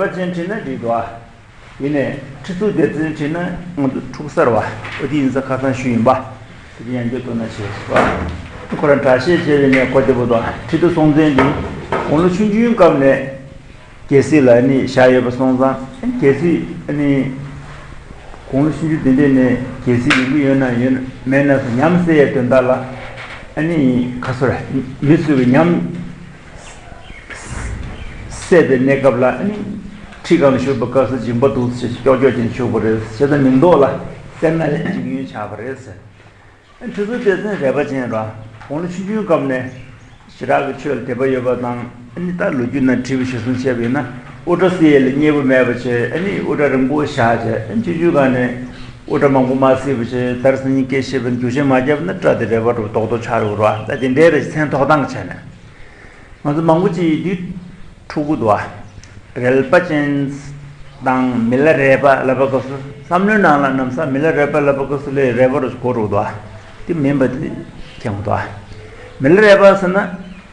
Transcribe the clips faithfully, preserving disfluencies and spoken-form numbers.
པ་ཅན་བྲིས་ན་འགྲིག་འདུག་ཨ། ཡིན་ནའི་ཁྲི་གཙུག་ལྡེ་བཙན་བྲིས་ན་ང་ཚོ་འཁྲུག་སར་བ། ཨོ་དེ་ཡིན་ས་ཁ་སང་ཞུས་ཡིན་པ། དེ་ཡང་བསྐྱར་ཐུགས་སྣང་བྱེད་པ། ཁོ་རང་དྲག་ཤེས་བྱས་པའི་ནས་གོ་བདེ་པོ་དང་ཁྲི་ཐོག་སྲོང་བཙན་འདི་དགུང་ལོ་ཆུང་ཆུང་སྐབས་ནས་རྒྱལ་སྲིད་ལ་ནི་བཞག་ཡོད་པ་སོང་ཙང་རྒྱལ་སྲིད་ནི་དགུང་ལོ་ཆུང་ཆུང་དེ་འདྲས་ནས་རྒྱལ་སྲིད་ཡོང་གི་ཡོད་ན་ཡོད་མེད་ན་ཉམས་སད་ཡས་དོན་དག་ལ་ཨ་ནི་ཁ་སོར་མི་ཚོས་ཀྱི་ཉམས། སད་པའི་གནས་སྐབས་ལ་ཨ་ནི་ཁྲི་སྒང་ལ་བཞུགས་པའི་སྐབས་སུ་སྦྱིན་པ་འདུག་ཟེར་ཀྱོག་ཀྱོག་ཅན་བཞུགས་པ་རེད་ཟེར། ད་མིང་འདོགས་ལ་སེར་སྣ་ལས་འཇིགས་ཡུན་ཆགས་པ་རེད་ཟེར། ཨ་ཁྲི་གཙུག་ལྡེ་བཙན་རས་པ་ཅན་ར་དགུང་ལོ་ཆུང་ཆུང་སྐབས་ནས་ཞི་དྲག་གི་ཆོས་ལ་དད་པ་ཡོད་པ་དང་ཨ་ནི་ད་ལོ་རྒྱུས་ནང་བྲིས་པ་གཞིར་བཟུང་བྱས་པ་ཡིན་ན་དབུ་སྐྲ་བསིལ་ཡས་ལ་མཉེས་པོ་མེད་པ་བྱས། ཨ་ནི་དབུ་སྐྲ་རིང་པོ་བཞག་བྱས། ཨ་ནི་ཆུང་ཆུང་སྒང་ནས་དབུ་སྐྲ་མང་པོ་མ་བསིལ་བ་བྱས། དར་སང་ཉིན་སྐད་བཤད་པ་ནི་རྒྱུག་ཤད་མ་བརྒྱབ་ན་སྐྲ་དེ་རལ་པ་འདྲ་བོ་རྡོག་རྡོག་ཆགས་འགྲོ་གི་རེད་བ། ད་དེ་འདྲའི་རེད། མཚན་ཐོགས་སྟངས་བྱས་ནས། ང་ཚོ་མང་པོ་ཅིག་འདི་འཁྲུག་གི་འདུག་ཨ། རལ་པ་ཅན་དང་མི་ལ་རས་པ་ལབ་པ་སྐབས་སུ་བསམ་བློའི་ནང་ལ་ནམ་ས་མི་ལ་རས་པ་ལབ་པ་སྐབས་སུ་ལས་རས་པ་རུ་གོ་འགྲོ་གི་འདུག་ཨ། དེ་མིན་པ་དེ་མཁྱེན་གྱི་འདུག་ཨ། མི་ལ་རས་པ་ཟེར་ན་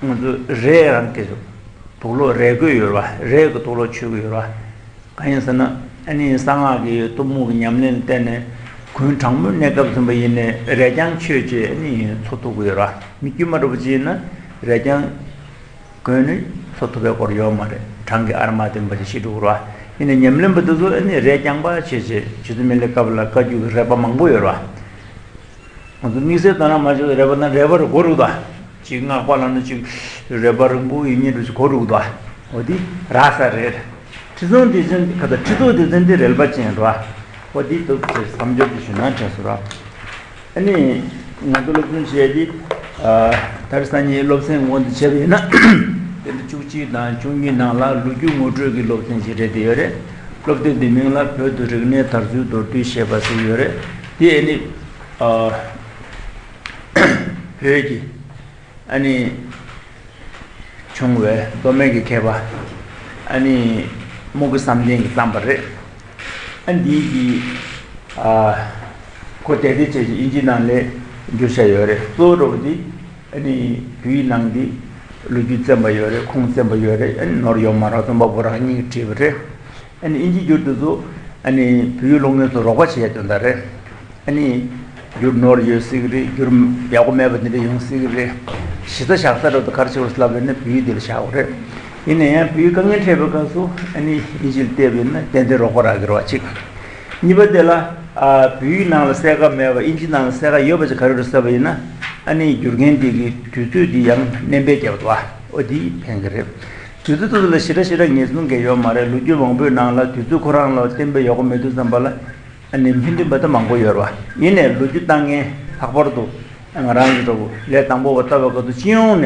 ང་ཚོ་རས་རང་སྐད་ཆོག་དུག་ལོག་རས་གོས་ཡོད་ར་བ། རས་ཀྱི་དུག་ལོག་མཆོད་ཀྱི་ཡོད་ར་བ། གང་ཡིན་ཟེར་ན་ཨ་ནི་གསང་སྔགས་ཀྱི་གཏུམ་མོ་གི་ཉམས་ལེན་བརྟེན་ནས་དགུན་གྲང་མོའི་གནས་སྐབས་ཟིན་པ་ཡིན་ནའི་རས་རྐྱང་མཆོད་བྱས་ཨ་ནི་འཚོ་ཐུབ་ཀྱི་ཡོད་ར། མི་དཀྱུས་མ་འདྲ་པོ་ཅིག་ཡིན་ན་རས་རྐྱང་གོན་ནས་འཚོ་ཐུབ་པའི་སྐོར་ཡོད་མ་རེད། གྲང་གི་ཨར་མ་དེ་འབའ་ཅིག་ཤི་འགྲོ་གི་ར། ཡིན་ནའི་ཉམས་ལེན་པ་དེ་ཚོ་ཨ་ནི་རས་རྐྱང་པ་བྱས་བྱས་རྗེ་བཙུན་མི་ལའི་སྐབས་ལ་བཀའ་བརྒྱུད་ཀྱི་རས་པ་མང་པོ་ཡོད་ར། ང་ཚོ་དམིགས་བསལ་དོ་སྣང་མ་བྱས་པའི་རས་པ་ན་རས་པ་རུ་གོ་རུ་ད། གཅིག་སྔགས་པ་ལ་ནི་གཅིག་རས་པ་རིང་པོ་ཡིན་ཉིན་རུ་གོ་རུ་ད། འོ་དེ་ར་ས་རེད། ཁྲི་སྲོང་ལྡེ་བཙན་ག་ད་ཁྲི་ཐོག་ལྡེ་བཙན་དེ་རལ་པ་ཅན་ར། འོ་དེ་ཏོག་ཙེ་བསམ་སྦྱོར་དེ་ཞུ་ན་དྲན་སོང་ར། ཨ་ནི་ང་ཚོ་སློབ་སྦྱོང་བྱས་ཏེ་ད་རེས་སང་ཉིན་སློབ་ཚན་དབང་དུ་བྱས་པ་ཡིན་ན་དེ་འདྲ་བཅུ་གཅིག་དང་བཅུ་གཉིས་ནང་ལ་ལོ་རྒྱུས་ངོ་སྤྲོད་ཀྱི་སློབ་ཚན་ཞིག་རེད་དེ་ཡོད་རེད། སློབ་དེབ་འདི་མིང་ལ་བོད་དུ་རིག་གནས་དར་ཚུལ་མདོར་བསྡུས་ཞེས་པ་ཟེར་ཡོད་རེད། དེ་ཨ་ནི་ཨ་བོད་ཀྱི་ཨ་ནི་བྱུང་བའི་མདོ་སྨད་ཀྱི་མཁས་པ་ཨ་ནི་རྨོ་གི་བསམ་གཏན་གྱིས་བརྩམས་པ་རེད། ཨ་འདིའི་གི་ཨ་གོ་བདེ་བདེ་བྱས་ཤིང་དབྱིན་ཇི་ནང་ལ་བསྒྱུར་བཞག་ཡོད་རེད། གཙོ་བོ་འདྲ་པོ་འདི་ཨ་ནི་བོད་ཡིག་ནང་འདི་ལོ་རྒྱུས་བཙེམས་པ་ཡོད་རེད། ཁུངས་བཙེམས་པ་ཡོད་རེད། ཨ་ནི་ནོར་ཡོད་མ་རེད། རྩོམ་པ་པོ་རང་ཉིད་ཀྱིས་བྲིས་པ་རེད། ཨ་ནི་དབྱིན་ཇི་བསྒྱུར་དུས་སུ་ཨ་ནི་བོད་ཡིག་སློབ་གཉེར་ཚོ་རོགས་པ་བྱེད་ཡ་དོན་དག་རེད། ཨ་ནི་བསྒྱུར་ནོར་ཡོད་སྲིད་ཀྱི་རེད། བསྒྱུར་ཡག་པོ་མེད་པ་དེ་འདྲ་ཡོང་སྲིད་ཀྱི་རེད། གཞི་རྩ་བཞག་ས་རབ་ཏུ་ག་རེ་བྱེད་དགོས་ལབ་ཡོད་ན་བོད་ཡིག་འདི་ལ་བཞག་དགོས་རེད། ཡིན་ན་ཡང་བོད་ཡིག་དཀའ་ངལ་འཕྲད་པའི་སྐབས་སུ་ཨ་ནི་དབྱིན་ཇི་ལ་བལྟས་པ་ཡིན་ན་ཏན་ཏན་རོགས་པ་རག་གི་རེད་བ་གཅིག་གཉིས་པ་དེ་ལ་ཨ་བོད་ཡིག་ནང་ལ་གསལ་ཁ་མེད་པ་དབྱིན་ཇི་ནང་ལ་གསལ་ཁ་ཡོད་པ་ཅིག་ག་རེ་རེད་ཟེར་བ་ཡིན་ན་ཨ་ནི་བསྒྱུར་མཁན་དེ་གི་དུས་ཚོད་དེ་ཡང་སྣོན་པ་བརྒྱབ་འདུག་བ། ཨོ་དེ་ཕན་གི་རེད། དུས་ཚོད་ཐོག་ལ་ཞེ་དྲག་ཞེ་དྲག་ངེས་བཟུང་གི་ཡོད་མ་རེད། ལོ་རྒྱུས་མང་པོའི་ནང་ལ་དུས་ཚོད་ཁོ་རང་ལ་བརྟེན་པའི་ཡག་པོ་མེད་དུས་ཙམ་པ་ལ་ཨ་ནི་སྨིན་འདུན་པ་ད་མང་པོ་ཡོད་རེད་བ། ཡིན་ནའི་ལོ་རྒྱུས་བཏང་མཁན་ལྷག་པར་དུ་ང་རང་གི་འདྲ་བོ་ལས་དང་པོ་བ་ལྟ་བའི་སྐབས་སུ་སྤྱི་ཡོངས་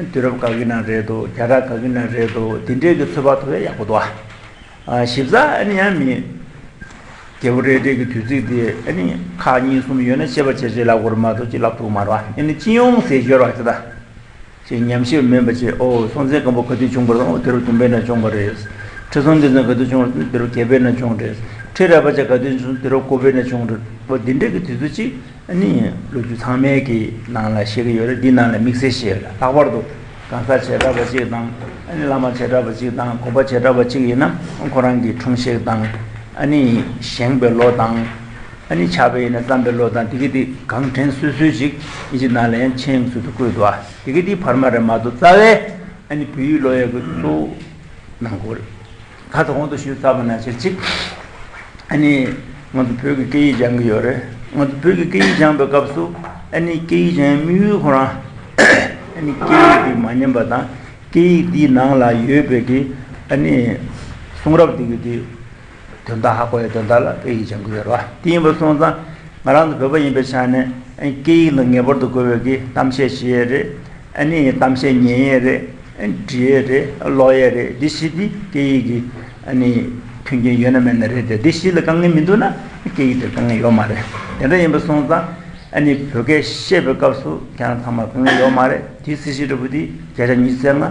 ནས་དུས་རབས་ག་གི་ནང་རེད་འདུག་བརྒྱ་ཕྲག་ག་གི་ནང་རེད་འདུག་དེ་འདྲའི་གི་ཚོད་དཔག་ཐུབ་པ་ཡག་པོ་འདུག་ཨ། ཞིབ་ཚགས་ཨ་ནི་ཡང་མི་རྒྱལ་པོ་རས་བྲིས་ཀྱི་དུས་ཚིགས་དེ་ཨ་ནི་ཁག་གཉིས་གསུམ་ཡོད་ན་ཤེས་པ་བྱས་བྱས་ལབ་དགོས་རེད་མ་གཏོགས་ཅིག་ལབ་ཐུབ་མ་རེད་བ། ཨ་ནི་སྤྱི་ཡོངས་ཟེར་ཤོར་བ་ཅིག་ད། ཅིག་ཉམས་ཞིབ་མིན་པ་ཅིག་ཨོ་སྲོང་བཙན་སྒམ་པོ་ག་དུས་བྱུང་བ་རེད། ཨོ་དུས་རབས་བདུན་པའི་ནང་བྱུང་བ་རེད། ཁྲི་སྲོང་ལྡེ་བཙན་ག་དུས་བྱུང་བ་རེད། དུས་རབས་བརྒྱད་པའི་ནང་བྱུང་བ་རེད། ཁྲི་རལ་པ་ཅན་ག་དུས་བྱུང་། དུས་རབས་དགུ་པའི་ནང་བྱུང་བ་རེད། ཨོ་འདི་འདྲ་གི་དུས་ཚོད་ཅིག་ཨ་ནི་ལོ་རྒྱུས་ཚང་མའི་གི་ནང་ལ་བཤད་ཀྱི་ཡོད་རེད། འདི་ནང་ལ་དམིགས་བསལ་བཤད་ཡོད་རེད། ལྷག་པར་དུ་གང་ཟག་བྱེ་བྲག་པ་ཅིག་དང་ཨ་ནི་བླ་མ་བྱེ་བྲག་པ་ཅིག་དང་དགོན་པ་བྱེ་བྲག་པ་ཅིག་ཡིན་ན་ཁོ་རང་གི་འཁྲུངས་གཞིས་དང་ཨ་ནི་བཞེངས་པའི་ལོ་དང་། ཨ་ནི་ཕྱག་དཔེ་ཡིན་ན་བརྩམས་པའི་ལོ་དང་དེ་གི་དེ་གང་དྲན་སོ་སོའི་ཅིག་ཨིན་ཇི་ནང་ལ་ཡང་མཆན་ཚུལ་དུ་བཀོད་འདུག་ཨ། དེ་གི་དེ་བར་མ་རེད་མ་གཏོགས་རྩ་བའི་ཨ་ནི་བོད་ཡིག་ཀློག་ཡག་གི་གཙོ་བོ་ནང་སྐོར་ཁ་ཚ་གོང་དུ་ཞུས་ཚར་བ་ནང་བཞིན་ཅིག་ཨ་ནི་ང་ཚོ་བོད་ཀྱི་སྐད་ཡིག་སྦྱང་གི་ཡོད་རེད། ང་ཚོ་བོད་ཀྱི་སྐད་ཡིག་སྦྱང་པའི་སྐབས་སུ་ཨ་ནི་སྐད་ཡིག་སྦྱང་ཡག་དམིགས་ཡུལ་ཁོ་རང་ཨ་ནི་སྐད་ཡིག་དེ་མ་ཉམས་པ་དང་སྐད་ཡིག་དེའི་ནང་ལ་ཡོད་པའི་གི་ཨ་ནི་གསུང་རབ་དེ་གི་དེ། དོན་དག་ཧ་གོ་ཡའི་དོན་དག་ལ་སྐད་ཡིག་སྦྱང་གི་ཡོད་རེད་བ། དེ་ཡིན་པ་སོང་ཙང་ང་རང་ཚོ་བོད་པ་ཡིན་པའི་ཆ་ནས་ཨ་ནི་སྐད་ཡིག་ལ་ངེས་པར་དུ་དགོས་པའི་གི་གཏམ་བཤད་བྱེད་ཡས་རེད། ཨ་ནི་གཏམ་བཤད་ཉན་ཡས་རེད། ཨ་ནི་འབྲི་ཡས་རེད། ཀློག་ཡས་རེད། འདི་བཞི་འདི་སྐད་ཡིག་གི་ཨ་ནི་མཐུན་རྐྱེན་ཡོད་ན་མེད་ན་རེད་དེ། འདི་བཞི་ལ་དཀའ་ངལ་མི་འདུག་ན་སྐད་ཡིག་དེར་དཀའ་ངལ་ཡོད་མ་རེད། དེ་འདྲ་ཡིན་པ་སོང་ཙང་ཨ་ནི་བོད་སྐད་བཤད་པའི་སྐབས་སུ་ཁྱེད་རང་ཚང་མར་དཀའ་ངལ་ཡོད་མ་རེད། དེ་སྲིད་ཞི་འདྲ་བོ་དེ་བརྒྱ་ཆ་ཉི་ཤུ་རྩ་ལྔ་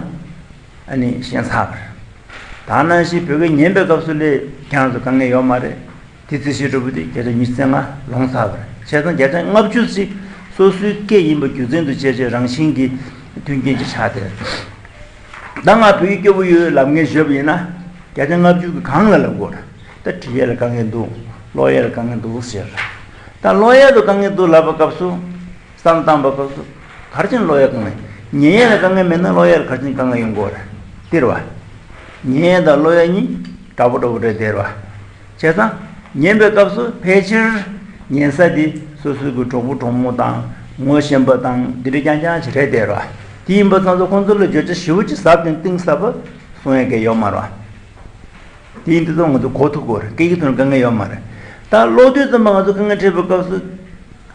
ཨ་ནི་ཞན་ཚར་བ་རེད། ད་ནང་བཞིན་བོད་སྐད་ཉན་པའི་སྐབས་སུ་ལས་ཁྱེད་རང་ཚོ་དཀའ་ངལ་ཡོད་མ་རེད། དེ་རྩིས་ཞིབ་འདྲ་པོ་དེ་བརྒྱ་ཆ་ཉི་ཤུ་རྩ་ལྔ་ལོངས་ཚར་བ་རེད། བྱས་ཙང་བརྒྱ་ཆ་ལྔ་བཅུ་ཞིག་སོ་སོའི་སྐད་ཡིན་པ་རྒྱུ་མཚན་དུ་བྱས་བྱས་རང་བཞིན་གྱི་མཐུན་རྐྱེན་ཅིག་ཆགས་ཏེ། ད་ང་བོད་ཡིག་སྐྱོ་པོ་ཡོད་ལབ་མཁན་བཟོས་པ་ཡིན་ན། བརྒྱ་ཆ་ལྔ་བཅུ་གི་གང་ལ་ལབ་དགོས་རེད། ད་འབྲི་ཡས་ལ་དཀའ་ངལ་འདུག་ཀློག་ཡས་ལ་དཀའ་ངལ་འདུག་ཟེར། ད་ཀློག་ཡས་ལ་དཀའ་ངལ་འདུག་ལབ་པའི་སྐབས་སུ། བསམ་བློ་བཏང་བའི་སྐབས་སུ། ག་རེ་བྱས་ནས་ཀློག་ཡས་དཀའ་ངལ། ཉན་ཡས་ལ་དཀའ་ངལ་མེད་ན་ཀློག་ཡས་ལ་ག་རེ་བྱས་ནས་དཀའ་ངལ་ཡོང་གི་ཡོད་རེད། དེ་རེད་བ། ཉན་ཡས་དང་ཀློག་ཡས་གཉིས་འདྲ་པོ་འདྲ་པོ་རེད་དེ་རེད་བ། བྱས་ཙང་། ཉན་པའི་སྐབས་སུ་ཕལ་ཆེར་ཉན་ས་དེ་སོ་སོའི་གི་གྲོགས་པོ་གྲོགས་མོ་དང་ངོ་ཤེས་པ་དང་འདི་འདྲ་རྐྱང་རྐྱང་ཞིག་རེད་དེ་རེད་བ། དེ་ཡིན་པ་ཙམ་དུ་ཁོང་ཚོ་ལ་བརྗོད་བྱ་ཞེ་པོ་ཅིག་ཟབ་ཅིང་གཏིང་ཟབ་པ་གསུང་ཡས་གང་ཡང་ཡོད་མ་རེད་བ། དེ་ཡིན་དུས་ཙམ་ང་ཚོ་གོ་ཐུབ་དགོས་རེད། སྐད་ཡིག་ཐོག་ནས་དཀའ་ངལ་ཡོད་མ་རེད། ད་ཀློག་དུས་ཙམ་པ་ང་ཚོ་དཀའ་ངལ་འཕྲད་པའི་སྐབས་སུ།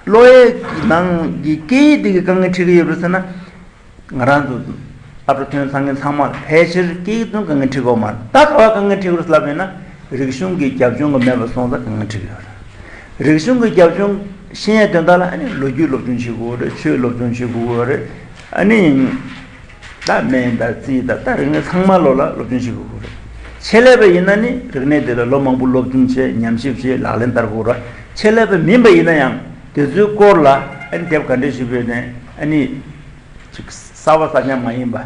ཀློག་ཡས་ཀྱི་ནང་གི་སྐད་ཡིག་དེ་གི་དཀའ་ངལ་འཕྲད་ཀྱི་ཡོད་རེད་ཟེར་ན། ང་རང་ཚོ་སློབ་གྲྭ་ཐོན་ཚར་མཁན་ཚང་མ་ལ་ཕལ་ཆེར་སྐད་ཡིག་དང་དཀའ་ངལ་འཕྲད་ཀྱི་ཡོད་མ་རེད། ད་ག་པར་དཀའ་ངལ་འཕྲད་ཀྱི་ཡོད་རེད་ལབ་ཡིན་ན། རིག་གཞུང་གི་རྒྱབ་ལྗོངས་ཀྱི་མེད་པ་སོང་ཙང་དཀའ་ངལ་འཕྲད་ཀྱི་ཡོད་རེད། རིག་གཞུང་གི་རྒྱབ་ལྗོངས་ཤེས་ཡས་དོན་དག་ལ་ཨ་ནི་ལོ་རྒྱུས་སློབ་སྦྱོང་བྱེད་དགོས་རེད། ཆོས་སློབ་སྦྱོང་བྱེད་དགོས་རེད། ཨ་ནི། ད་སྨན་དང་རྩིས་དང་ད་རིག་གནས་ཚང་མ་ལོག་ལ་སློབ་སྦྱོང་བྱེད་དགོས་རེད། ཆེད་ལས་པ་ཡིན་ན་ནི་རིག་གནས་དེ་ལ་ལོ་མང་པོ་སློབ་སྦྱོང་བྱས། ཉམས་ཞིབ་བྱས། ལག་ལེན་བསྟར་དགོས་རེད། ཆེད་ལས་པ་མིན་པ་ཡིན་ན་ཡང་དེ་ཚོའི་སྐོར་ལ་ཨ་ནི་དེབ་ག་འདྲས་ཞིག་བོས་ནས་ཨ་ནི། ཅིག་གསར་པ་གསར་རྐྱང་མ་ཡིན་པ།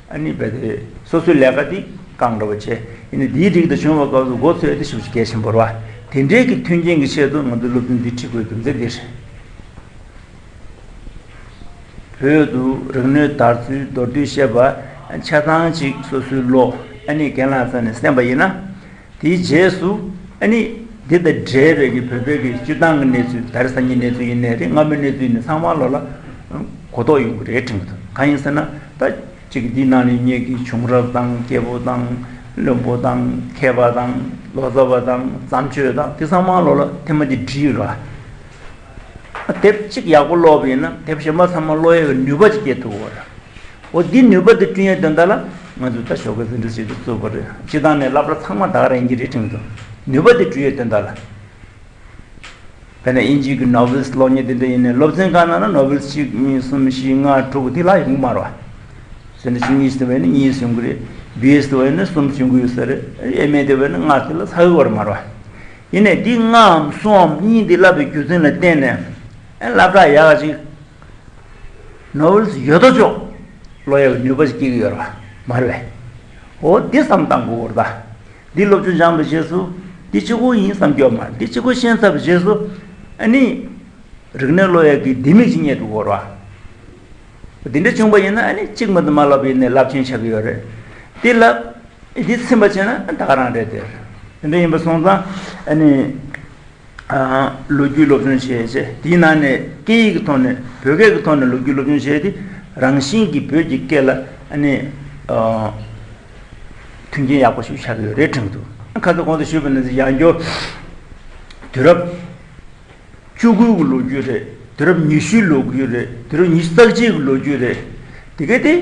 ཨ་ནི་རྦད་དེ་སོ་སོའི་ལས་ཀ་འདི་རྐང་འདྲ་བ་བྱས། ཡིན་ནའི་འདིའི་རིགས་དེ་བྱུང་བའི་སྐབས་སུ་མགོ་ཚོས་དེ་ཞེ་པོ་ཅིག་གལ་ཆེན་པོ་རེད་བ། དེ་འདྲའི་གི་མཐུན་རྐྱེན་གྱི་ཆེད་དུ་ང་ཚོས་སློབ་སྦྱོང་འདི་ཁྲིད་དགོས་རྒྱུ་མཚན་འདི་རེད། བོད་དུ་རིག་གནས་དར་ཚུལ་མདོར་བསྡུས་བཤད་པ་ཆ་ཚང་ཅིག་སོ་སོའི་བློ་ཨ་ནི་རྒན་ལགས་རྩ་ནས་གསན་པ་ཡིན་ན། དེའི་རྗེས་སུ་ཨ་ནི་འདི་དང་འབྲེལ་བའི་གི་བོད་པའི་གི་སྤྱིར་བཏང་གི་གནས་ཚུལ། ད་རེས་སང་ཉིན་གནས་ཚུལ་ཡིན་ནའི་རེད། སྔ་མོའི་གནས་ཚུལ་ཡིན་ནའི་ཚང་མ་ལོག་ལ་གོ་རྟོགས་ཡོང་གི་རེད་དྲན་གྱི་འདུག་གང་ཡིན་ཟེར་ན་ད་ཅིག་འདི་ནང་ནས་ངེད་ཀྱི་བྱུང་རབས་དང་། སྐྱེས་བུ་དང་། བློན་པོ་དང་། མཁས་པ་དང་། ལོ་ཙཱ་བ་དང་། བརྩམས་ཆོས་དང་། དེ་ཚང་མ་ལོག་ལ་ཐེངས་མ་གཅིག་བྲིས་ཡོད་རེད་བ། དེབ་གཅིག་ཡག་པོ་ཀློག་པ་ཡིན་ན་དེབ་གཞན་པ་ཚང་མ་ཀློག་ཡས་ཀྱི་ནུས་པ་ཅིག་སྐྱེ་ཐུབ་ཀྱི་ཡོད་རེད། འོ་འདི་ནུས་པ་འདི་བསྐྲུན་ཡས་དོན་དག་ལ་ང་ཚོས་ད་ཞོགས་ཀའི་འཛིན་གྲྭ་ཞིག་ཏུ་བཙུགས་པ་རེད། སྤྱིར་བཏང་ནས་སློབ་གྲྭ་ཚང་མ་ད་ག་རང་ཡིན་གྱི་རེད་དྲན་གྱི་འདུག་ནུས་པ་འདི་བསྐྲུན་ཡས་དོན་དག་ལ། དཔེར་ན་དབྱིན་ཇིའི་གི་ནོ་བེལ་སློབ་གཉེར་དེ་འདྲ་ཡིན་ནའི་སློབ་ཚན་གང་གནང་ན་ནོ་བེལ་གཅིག་གཉིས་གསུམ་བཞི་ལྔ་དྲུག་དེ་ལ་ཡོང་གི་མ་རེད་བ། ཟེར་ན་གཅིག་གཉིས་དེ་བས་ནི་གཉིས་ཡོང་གི་རེད། བི་ཨེས་དེ་བས་ནི་གསུམ་ཡོང་གི་ཡོད་ས་རེད། ཨེམ་ཨེ་དེ་བས་ནི་ལྔ་དེ་ལ་ཚར་གི་ཡོད་མ་རེད་བ། ཡིན་ནའི་འདི་ལྔའམ་གསུམའམ་གཉིས་འདི་བསླབ་པའི་རྒྱུ་མཚན་ལ་བརྟེན་ནས་ཨ་སློབ་གྲྭ་ཡག་ག་ཅིག་ནོ་བེལ་ཡོད་དོ་ཅོག་ཀློག་ཡག་གི་ནུས་པ་ཞིག་སྐྱེ་གི་ཡོད་རེད་བ། མ་རེད་པས། འོ་འདི་བསམ་བཏང་དགོས་རེད་ད། འདི་སློབ་སྦྱོང་སྦྱངས་པའི་རྗེས་སུ་འདི་གཅིག་པོ་ཡིན་བསམ་རྒྱུ་མ་རེད། འདི་གཅིག་པོ་ཤེས་ཚར་བའི་རྗེས་སུ་ཨ་ནི་རིག་གནས་ཀློག་ཡག་གི་ལྡེ་མིག་ཅིག་རྙེད་ཐུབ་དགོས་རེད་བ། འདི་འདྲ་བྱུང་བ་ཡིན་ན་ཨ་ནི་གཅིག་མ་གཏོགས་མ་བསླབ་པ་ཡིན་ནའི་རླབས་ཆེན་ཆགས་ཀྱི་ཡོད་རེད། འདི་བསླབ། འདི་ཚིམ་པ་བྱས་ན་ད་ག་རང་རེད་དེ། དེ་འདྲ་ཡིན་པ་སོང་ཙང་ཨ་ནི། ཨ། ལོ་རྒྱུས་སློབ་སྦྱོང་བྱས་བྱས་དེའི་ནང་ནས་སྐད་ཡིག་གི་ཐོག་ནས་བོད་སྐད་ཀྱི་ཐོག་ནས་ལོ་རྒྱུས་སློབ་སྦྱོང་བྱས་ཏེ་རང་བཞིན་གྱིས་བོད་ཀྱི་སྐད་ལ་ཨ་ནི། ཨ། མཐུན་རྐྱེན་ཡག་པོ་ཞིག་ཆགས་ཀྱི་ཡོད་རེད་དྲན་གྱི་འདུག་ཁ་སང་གོང་དུ་ཞུས་པ་ནང་བཞིན་ཡང་བསྐྱར་དུས་རབས་བཅུ་དགུ་གི་ལོ་རྒྱུས་རེད། དུས་རབས་ཉི་ཤུའི་ལོ་རྒྱུས་རེད། དུས་རབས་ཉི་ཤུ་རྩ་གཅིག་གི་ལོ་རྒྱུས་རེད། དེ་ག་དེ་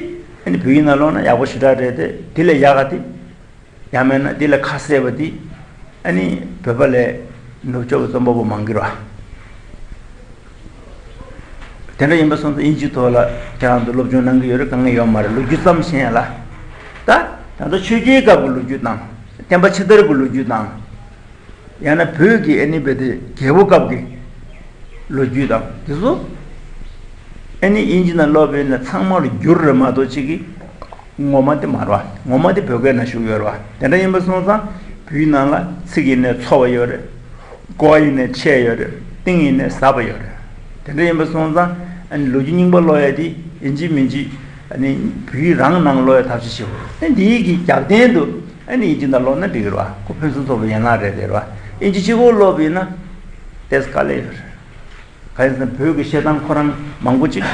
ཨ་ནི་བོད་ཡིག་ནང་ཀློག་ན་ཡག་པོ་ཞེ་དྲག་རེད་དེ། དེ་ལས་ཡག་ག་དེ། ཡང་མིན་ན་འདི་ལས་ཁ་གསལ་བ་འདི་ཨ་ནི་བོད་པ་ལས་ནུབ་ཕྱོགས་པའི་རྩོམ་པ་པོ་མང་གི་རེད་བ། དེ་འདྲ་ཡིན་པ་སོང་ཙང་དབྱིན་ཇིའི་ཐོག་ལ་ཁྱེད་རང་ཚོ་སློབ་སྦྱོང་གནང་གི་ཡོད་རེད། དཀའ་ངལ་ཡོད་མ་རེད། ལོ་རྒྱུས་ཙམ་ཤེས་ཡ་ལ། ད་ད་ལྟ་ཆོས་རྒྱལ་སྐབས་ཀྱི་ལོ་རྒྱུས་དང་། བསྟན་པ་ཕྱི་དར་གྱི་ལོ་རྒྱུས་དང་། ཡང་ན་བོད་ཀྱི་ཨ་ནི་རྦད་དེ་རྒྱལ་པོ་སྐབས་ཀྱི་ལོ་རྒྱུས་དང་དེ་ཚོ་ཨ་ནི་དབྱིན་ཇི་ནང་ཀློག་པ་ཡིན་ན་ཚང་མ་ལ་འགྱུར་རེད་མ་གཏོགས་གཅིག་གི་ངོ་མ་དེ་མ་རེད་བ། ངོ་མ་དེ་བོད་སྐད་ནང་བཞུགས་ཡོད་རེད་བ། དེ་འདྲ་ཡིན་པ་སོང་ཙང་བོད་ཡིག་ནང་ལ་ཚིག་ཡིན་ནའི་ཚོ་བ་ཡོད་རེད། གོ་བ་ཡིན་ནའི་ཆད་ཡོད་རེད། གཏིང་ཡིན་ནའི་ཟབ་པ་ཡོད་རེད། དེ་འདྲ་ཡིན་པ་སོང་ཙང་ཨ་ནི་ལོ་རྒྱུས་རྙིང་པ་ཀློག་ཡ་དེ་ཡིན་གཅིག་མིན་གཅིག་ཨ་ནི་བོད་ཡིག་རང་ནང་ཀློག་ཡ་ཐབས་ཤེས་བྱེད་དགོས་རེད། ཨ་ནི་འདིའི་གི་རྒྱབ་རྟེན་དུ་ཨ་ནི་དབྱིན་ཇི་ནང་ཀློག་ན་འགྲིག་གི་རེད་བ། ཁོ་ཕུན་སུམ་ཚོགས་པའི་ཡན་ལག་རེད་དེ་རེད་བ། དབྱིན་ཇི་གཅིག་པོ་ཀློག་པ་ཡིན་ན་ཏོག་ཙམ་དཀའ་ལས་ཡོད་རེད། གང་ཡིན་ཟེར་ན་བོད་ཀྱི་བཤད་སྟངས་ཁོ་རང་མང་པོ་ཅིག་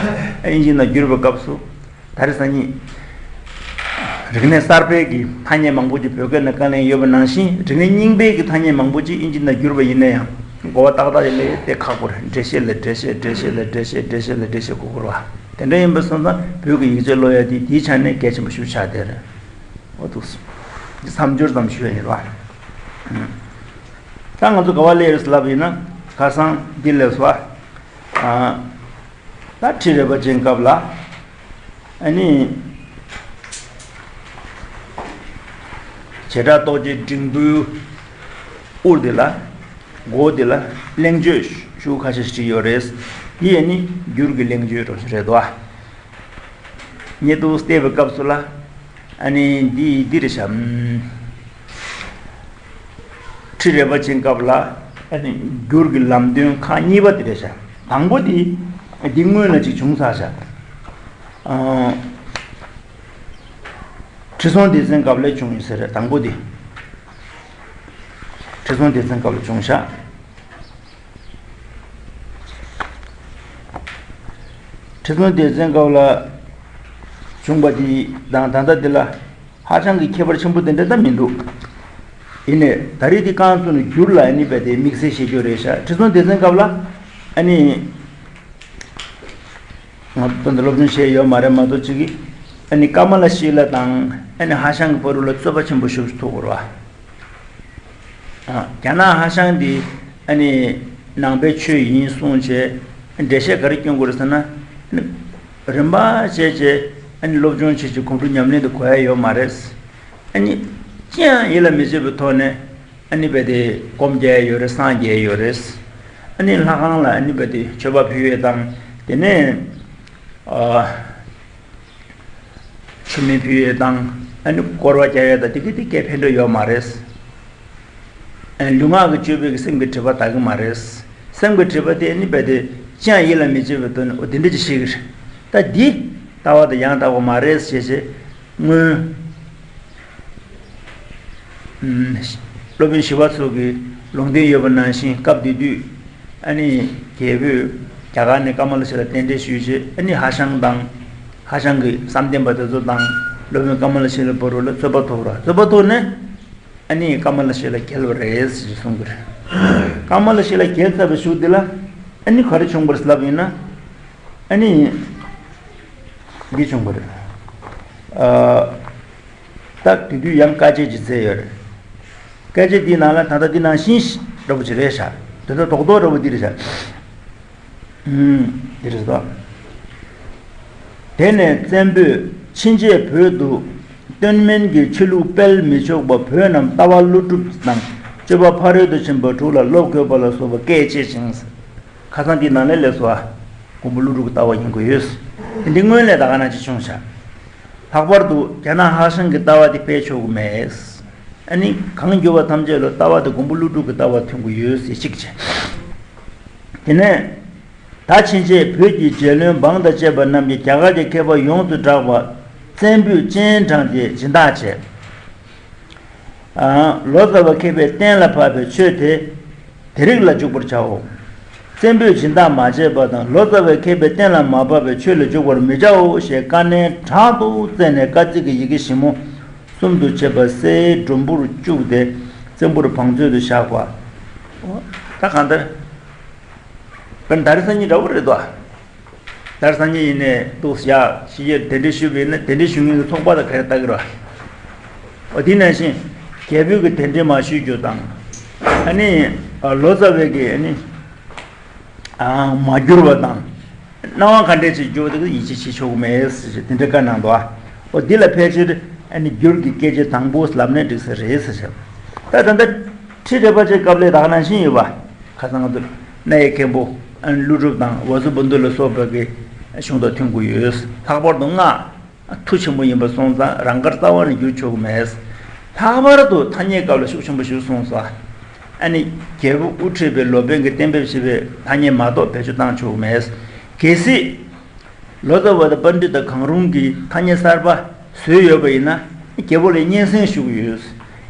དབྱིན་ཇི་ནང་བསྒྱུར་བའི་སྐབས་སུ་ད་རེས་སང་ཉིན་རིག་གནས་གསར་པའི་གི་ཐ་སྙད་མང་པོ་ཅིག་བོད་སྐད་ནང་བཀའ་ལན་ཡོད་པ་ནང་བཞིན་རིག་གནས་རྙིང་པའི་གི་ཐ་སྙད་མང་པོ་ཅིག་དབྱིན་ཇི་ནང་བསྒྱུར་བ་ཡིན་ན་ཡང་གོ་བ་ཏག་ཏག་ལས་དེ་ཁག་པོ་རེད། འགྲེལ་བཤད་ལ་འགྲེལ་བཤད། འགྲེལ་བཤད་ལ་འགྲེལ་བཤད། འགྲེལ་བཤད་ལ་འགྲེལ་བཤད་དགོས་ཀྱི་རེད་བ། དེ་འདྲ་ཡིན་པ་སོང་ཙང་བོད་ཀྱི་ཡིག་ཆ་ཀློག་ཡ་དེ་དེའི་ཆ་ནས་གལ་ཆེན་པོ་ཞིག་ཆགས་བསྡད་རེད། འོ་འདུག་སེ། འདི་མཚམས་སྦྱོར་ཙམ་ཞུ་ཡ་ཡིན་རེད་བ། ད་ང་ཚོ་ག་པར་སླེབས་ཡོད་ཟེར་ལབ་ཡིན་ན་ཁ་སང་འདི་སླེབས་སོང་བ། ཨ། ད་ཁྲི་རལ་པ་ཅན་སྐབས་ལ་ཨ་ནི་བྱེ་བྲག་རྟོགས་བརྗོད་འབྲིང་པོའི་དབུ་འདི་ལ་མགོ་འདི་ལ་གླེང་བརྗོད་ཤོག་ཁ་ཤས་ཤིག་བྲིས་ཡོད་རེད། འདི་ཨ་ནི་འགྱུར་གྱི་གླེང་བརྗོད་རོ་ཞིག་རེད་དོ། ཉེ་དུ་བལྟས་པའི་སྐབས་སུ་ལ་ཨ་ནི་འདི་འདི་རེད་ཤག་ཁྲི་རལ་པ་ཅན་སྐབས་ལ་ཨ་ནི་འགྱུར་གྱི་ལམ་སྟོན་ཁག་གཉིས་པ་དེ་རེད་ཤག་དང་པོ་དེ་འདི་སྔོན་ལ་ཅིག་བྱུང་ཚར་ཤག་ཨ། ཁྲི་སྲོང་ལྡེ་བཙན་སྐབས་ལ་བྱུང་ཡོད་ས་རེད། དང་པོ་དེ་ཁྲི་སྲོང་ལྡེ་བཙན་སྐབས་ལ་བྱུང་ཤག་ཁྲི་སྲོང་ལྡེ་བཙན་སྐབས་ལ་བྱུང་བ་དེ་དང་ད་ལྟ་འདི་ལ་ཧ་ཅང་གི་ཁྱད་པར་ཆེན་པོ་དེ་འདྲ་ད་མི་འདུག་ཡིན་ནའི་ད་རེས་དེ་རྐང་བཙུགས་ནས་འགྱུར་ལ་ཨ་ནི་རྦད་དེ་དམིགས་བསལ་བཤད་རྒྱུ་རེད་ཤག་ཁྲི་སྲོང་ལྡེ་བཙན་སྐབས་ལ་ཨ་ནི། ང་ཚོ་ད་ལྟ་སློབ་སྦྱོང་བྱས་ཡོད་མ་རེད་མ་གཏོགས་ཅིག་གིས་ཨ་ནི་ཀ་མ་ལ་ཤི་ལ་དང་ཨ་ནི་ཧ་ཤང་གི་བར་དུ་ལ་རྩོད་པ་ཆེན་པོ་ཞིག་ཐུག་ཡོད་རེད་བ། ཨ། རྒྱ་ནག་ཧ་ཤང་འདི་ཨ་ནི་ནང་པའི་ཆོས་ཡིན་གསུངས་བྱས་འགྲེལ་བཤད་ག་རེ་སྐྱོན་དགོས་རེད་ཟེར་ན། ཨ་ནི་རིམ་པ་བྱས་བྱས་ཨ་ནི་སློབ་སྦྱོང་བྱས་བྱས་གོམས་འདྲིས་ཉམས་ལེན་དུ་གོ་ཡ་ཡོད་མ་རེད། ཨ་ནི་ཅི་ཡང་ཡིད་ལ་མི་བྱེད་པའི་ཐོག་ནས། ཨ་ནི་རྦད་དེ་སྒོམ་རྒྱག་ཡོད་རེད། སངས་རྒྱས་ཡོད་རེད། ཨ་ནི་ལྷ་ཁང་ལ་ཨ་ནི་རྦད་དེ་མཆོད་པ་ཕུལ་ཡས་དང་དེ་ནས་ཨ་མཆོད་མེ་ཕུལ་ཡས་དང་ཨ་ནི་སྐོར་བ་རྒྱག་ཡས་དང་དེ་གི་དེ་སྐད་ཕན་འབྲས་ཡོད་མ་རེད། ཨ་ལུས་ངག་གི་སྤྱོད་པའི་གི་སེམས་ཀྱི་སྒྲིབ་པ་དག་གི་མ་རེད། སེམས་ཀྱི་སྒྲིབ་པ་དེ་ཨ་ནི་རྦད་དེ་ཅི་ཡང་ཡིད་ལ་མི་བྱེད་པའི་དོན་ནི་འོ་དེ་འདྲ་ཅིག་ཤེས་ཀྱི་རེད། ད་འདི་ལྟ་བ་དང་ཡང་དག་པ་མ་རེད་ཞེས་བྱས། སྔོན། ཨུམ། སློབ་དཔོན་ཞི་བ་འཚོ་གིས་ལུང་བསྟན་ཡོད་པ་ནང་བཞིན་སྐབས་དེ་དུས་ཨ་ནི་རྒྱལ་པོས་རྒྱ་གར་ནས་ཀ་མ་ལ་ཤཱི་ལ་གདན་འདྲེན་ཞུས་རྗེས་ཨ་ནི་ཧ་ཤང་དང་། ཧ་ཤང་གི་བསམ་གཏན་པ་དེ་ཚོ་དང་སློབ་དཔོན་ཀ་མ་ལ་ཤཱི་ལ་བར་དུ་ལ་རྩོད་པ་ཐུག་ར། རྩོད་པ་ཐུག་ནས་ཨ་ནི་ཀ་མ་ལ་ཤཱི་ལ་རྒྱལ་བ་རེད་ཅེས་གསུང་གི་རེད། ཀ་མ་ལ་ཤཱི་ལ་རྒྱལ་ཚར་བའི་གཞུག་དེ་ལ་ཨ་ནི་ག་རེ་བྱུང་བ་རེད་ལབ་ཡིན་ན། ཨ་ནི། འདི་བྱུང་བ་རེད། ཨ། ད་དེ་དུས་ཡང་དཀའ་སྤྱད་ཅིག་མཛད་ཡོད་རེད། དཀའ་སྤྱད་འདིའི་ནང་ལ་ད་ལྟ་འདི་ནང་བཞིན་འདྲ་པོ་ཅིག་རེད་ཤག་དེ་ཚོ་རྡོག་རྡོག་འདྲ་པོ་འདི་རེད་ཤག་ཨུམ། འདི་རེད་དོ། དེ་ནས་བཙན་པོས་ཕྱིན་ཆད་བོད་དུ་སྟོན་སྨན་གྱི་ཆོས་ལུགས་སྤེལ་མི་ཆོག་པ། བོད་རྣམས་ལྟ་བ་ཀླུ་སྒྲུབ་དང་སྤྱོད་པ་ཕ་རོལ་ཏུ་ཕྱིན་པ་དྲུག་ལ་བློ་འགྱོད་པ་ལ་སོགས་པ་སྐད་ཅེས་ཤིང་། ཁ་སང་འདི་ནང་ལ་སླེབས་སོ། ཨ། མགོན་པོ་ཀླུ་སྒྲུབ་ཀྱི་ལྟ་བ་ཡིན་དགོས་ཡོད། འདི་སྔོན་ལས་ད་ག་ནང་བཞིན་བྱུང་ཤག་ལྷག་པར་དུ་རྒྱ་ནག་ཧ་ཤང་གི་ལྟ་བ་འདི་སྤེལ་ཆོག་གི་མེད། ཨ་ནི་གང་གྱུར་པ་ཐམས་ཅད་ལ་ལྟ་བ་དེ་མགོན་པོ་ཀླུ་སྒྲུབ་ཀྱི་ལྟ་བ་མཐུན་གྱི་ཡོད་ཟེར་གཅིག་བྱས། དེ་ནས། ད་ཕྱིན་ཆད་བོད་ཀྱི་རྗེ་བློན་འབངས་དང་བཅས་པ་རྣམས་ཀྱིས་རྒྱ་གར་གྱི་མཁས་པ་ཡོངས་སུ་གྲགས་པ་བཙན་པོས་སྤྱན་དྲངས་ཏེ་སྦྱིན་བདག་བྱས། ལོ་ཙཱ་བ་མཁས་པས་གཏན་ལ་ཕབ་པའི་ཆོས་དེ་དེ་རིགས་ལ་འཇུག་པར་བྱའོ། བཙན་པོས་སྦྱིན་བདག་མ་བྱས་པ་དང་ལོ་ཙཱ་བ་མཁས་པས་གཏན་ལ་མ་ཕབ་པའི་ཆོས་ལ་འཇུག་པར་མི་བྱའོ་ཞེས་བཀའ་ནན་དྲག་ཏུ་སྩལ་ནས་བཀའ་གཙིགས་ཀྱི་ཡི་གེ་ཞིབ་མོ་གསུམ་དུ་ཕྱེ་བ་གསེར་སྒྲོམ་བུར་བཅུག་སྟེ་བཙན་པོར་བང་མཛོད་དུ་བཞག་པ། ད་གང་ལྟར། དཔེར་ན་ད་རེས་སང་ཉིན་འདྲ་བོ་རེད་དོ། ད་རེས་སང་ཉིན་ཡིན་ནའི་འདུག་ཡ་ཕྱི་རྒྱལ་གདན་འདྲེན་ཞུས་པ་ཡིན་ན་གདན་འདྲེན་ཞུ་མཁན་གྱི་ཚོགས་པ་དང་ག་རེ་ལྟ་གི་རེད། འོ་དེ་ནང་བཞིན་རྒྱལ་པོའི་གི་གདན་འདྲེན་མ་ཞུས་རྒྱུ་དང་། ཨ་ནི་ལོ་ཙཱ་བའི་གི་ཨ་ནི་མ་བསྒྱུར་བ་དང་། སྣང་བ་ག་འདྲས་ཅིག་བསྒྱུར་བ་དེ་ཡིད་ཆེས་བྱེད་ཆོག་གི་མེད་ཟེར་དེ་འདྲ་བཀའ་གནང་འདུག་འོ་འདི་ལ་ཕལ་ཆེར་ཨ་ནི་བསྒྱུར་གྱི་སྐད་ཆ་དང་པོ་ལབ་ན་འགྲིག་ས་རེད་ཟེར། ད་ད་ལྟ་ཁྲི་རལ་པ་ཅན་སྐབས་ལ་ད་ག་ནང་བཞིན་ཡོད་པ། ཁ་སང་ང་ཚོ་རྣ་བའི་མཁན་པོ་ཀླུ་སྒྲུབ་དང་ཝ་སུ་བནྡྷུ་ལ་སོགས་པ་གི་གཞུང་དང་མཐུན་དགོས་ཡོད། ལྷག་པར་དུ་སྔགས་མཐུ་ཆེན་པོ་ཡིན་པ་སོང་ཙང་རང་དགར་རྩ་བ་ནས་བསྒྱུར་ཆོག་གི་མེད། ལྷག་པར་དུ་ཐ་སྙད་སྐབས་ལ་ཤུགས་ཆེན་པོ་ཞིག་གསུངས་སོ། ཨ་ནི་རྒྱལ་པོ་དབུ་ཁྲིད་པའི་ལོ་པཎ་གྱིས་གཏན་འབེབས་བྱས་པའི་ཐ་སྙད་མ་གཏོགས་བེད་སྤྱོད་བཏང་ཆོག་གི་མེད། གལ་སྲིད། ལོ་ཙཱ་བ་དང་པཎྜི་ཏ་གང་རུང་གིས་ཐ་སྙད་གསར་པ་བཟོས་ཡོད་པ་ཡིན་ན་རྒྱལ་པོ་ལ་སྙན་སེང་ཞུ་གི་ཡོད།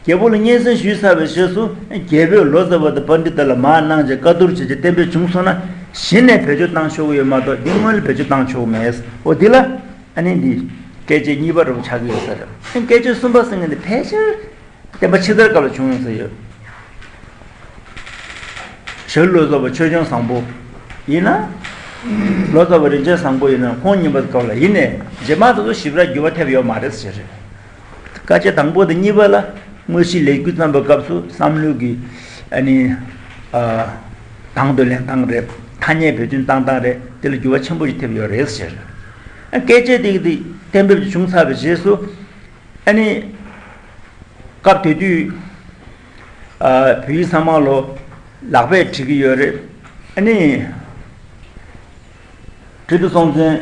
རྒྱལ་པོ་ལ་སྙན་སེང་ཞུས་ཚར་བའི་རྗེས་སུ་རྒྱལ་པོས་ལོ་ཙཱ་བ་དང་པཎྜི་ཏ་ལ་མར་གནང་བྱས་བཀའ་བསྡུར་བྱས་རྗེས་གཏན་འབེབས་བྱུང་སོང་ན་གཞི་ནས་བེད་སྤྱོད་བཏང་ཆོག་གི་ཡོད་མ་གཏོགས་འདི་སྔོན་ལ་བེད་སྤྱོད་བཏང་ཆོག་གི་མེད། འོ་འདི་ལ་ཨ་ནི་འདི་སྐད་ཆ་གཉིས་པ་རུ་ཆགས་ཀྱི་ཡོད་ས་རེད། སྐད་ཆ་གསུམ་པ་ཟེར་མཁན་འདི་ཕལ་ཆེར། བསྟན་པ་ཕྱི་དར་སྐབས་ལ་བྱུང་ཡོང་ས་ཡོད། ཞྭ་ལུ་ལོ་ཙཱ་བ་ཆོས་སྐྱོང་བཟང་པོ་ཡིན་ན། ལོ་ཙཱ་བ་རིན་ཆེན་བཟང་པོ་ཡིན་ན་ཁོང་གཉིས་པ་སྐབས་ལ་ཡིན་ནའི་རྗེས་མ་དེ་ཚོ་ཞིབ་ཕྲ་འགྱུར་བ་ཐེབས་ཡོད་མ་རེད་ཟེར་རེད། བཀའ་ཆད་དང་པོ་དང་གཉིས་པ་ལ་དངོས་གཞི་ལས་རྒྱུ་བརྩམས་པའི་སྐབས་སུ་བསམ་བློའི་གི་ཨ་ནི་ཨ་དང་དུ་ལེན་སྟངས་རེད། ཐ་སྙད་བེད་སྤྱོད་བཏང་སྟངས་རེད། དེ་ལ་འགྱུར་བ་ཆེན་པོ་ཞིག་ཐེབས་ཡོད་རེད་ཟེར། ཨ་སྐད་ཆ་དེ་གི་དེ་གཏན་འབེབས་བྱུང་ཚར་བའི་རྗེས་སུ། ཨ་ནི། སྐབས་དེ་དུས། ཨ་བོད་ཡིག་ཚང་མ་ལོ་ལག་པས་བྲིས་ཀྱི་ཡོད་རེད། ཨ་ནི། ཁྲི་ཐོག་སྲོང་བཙན་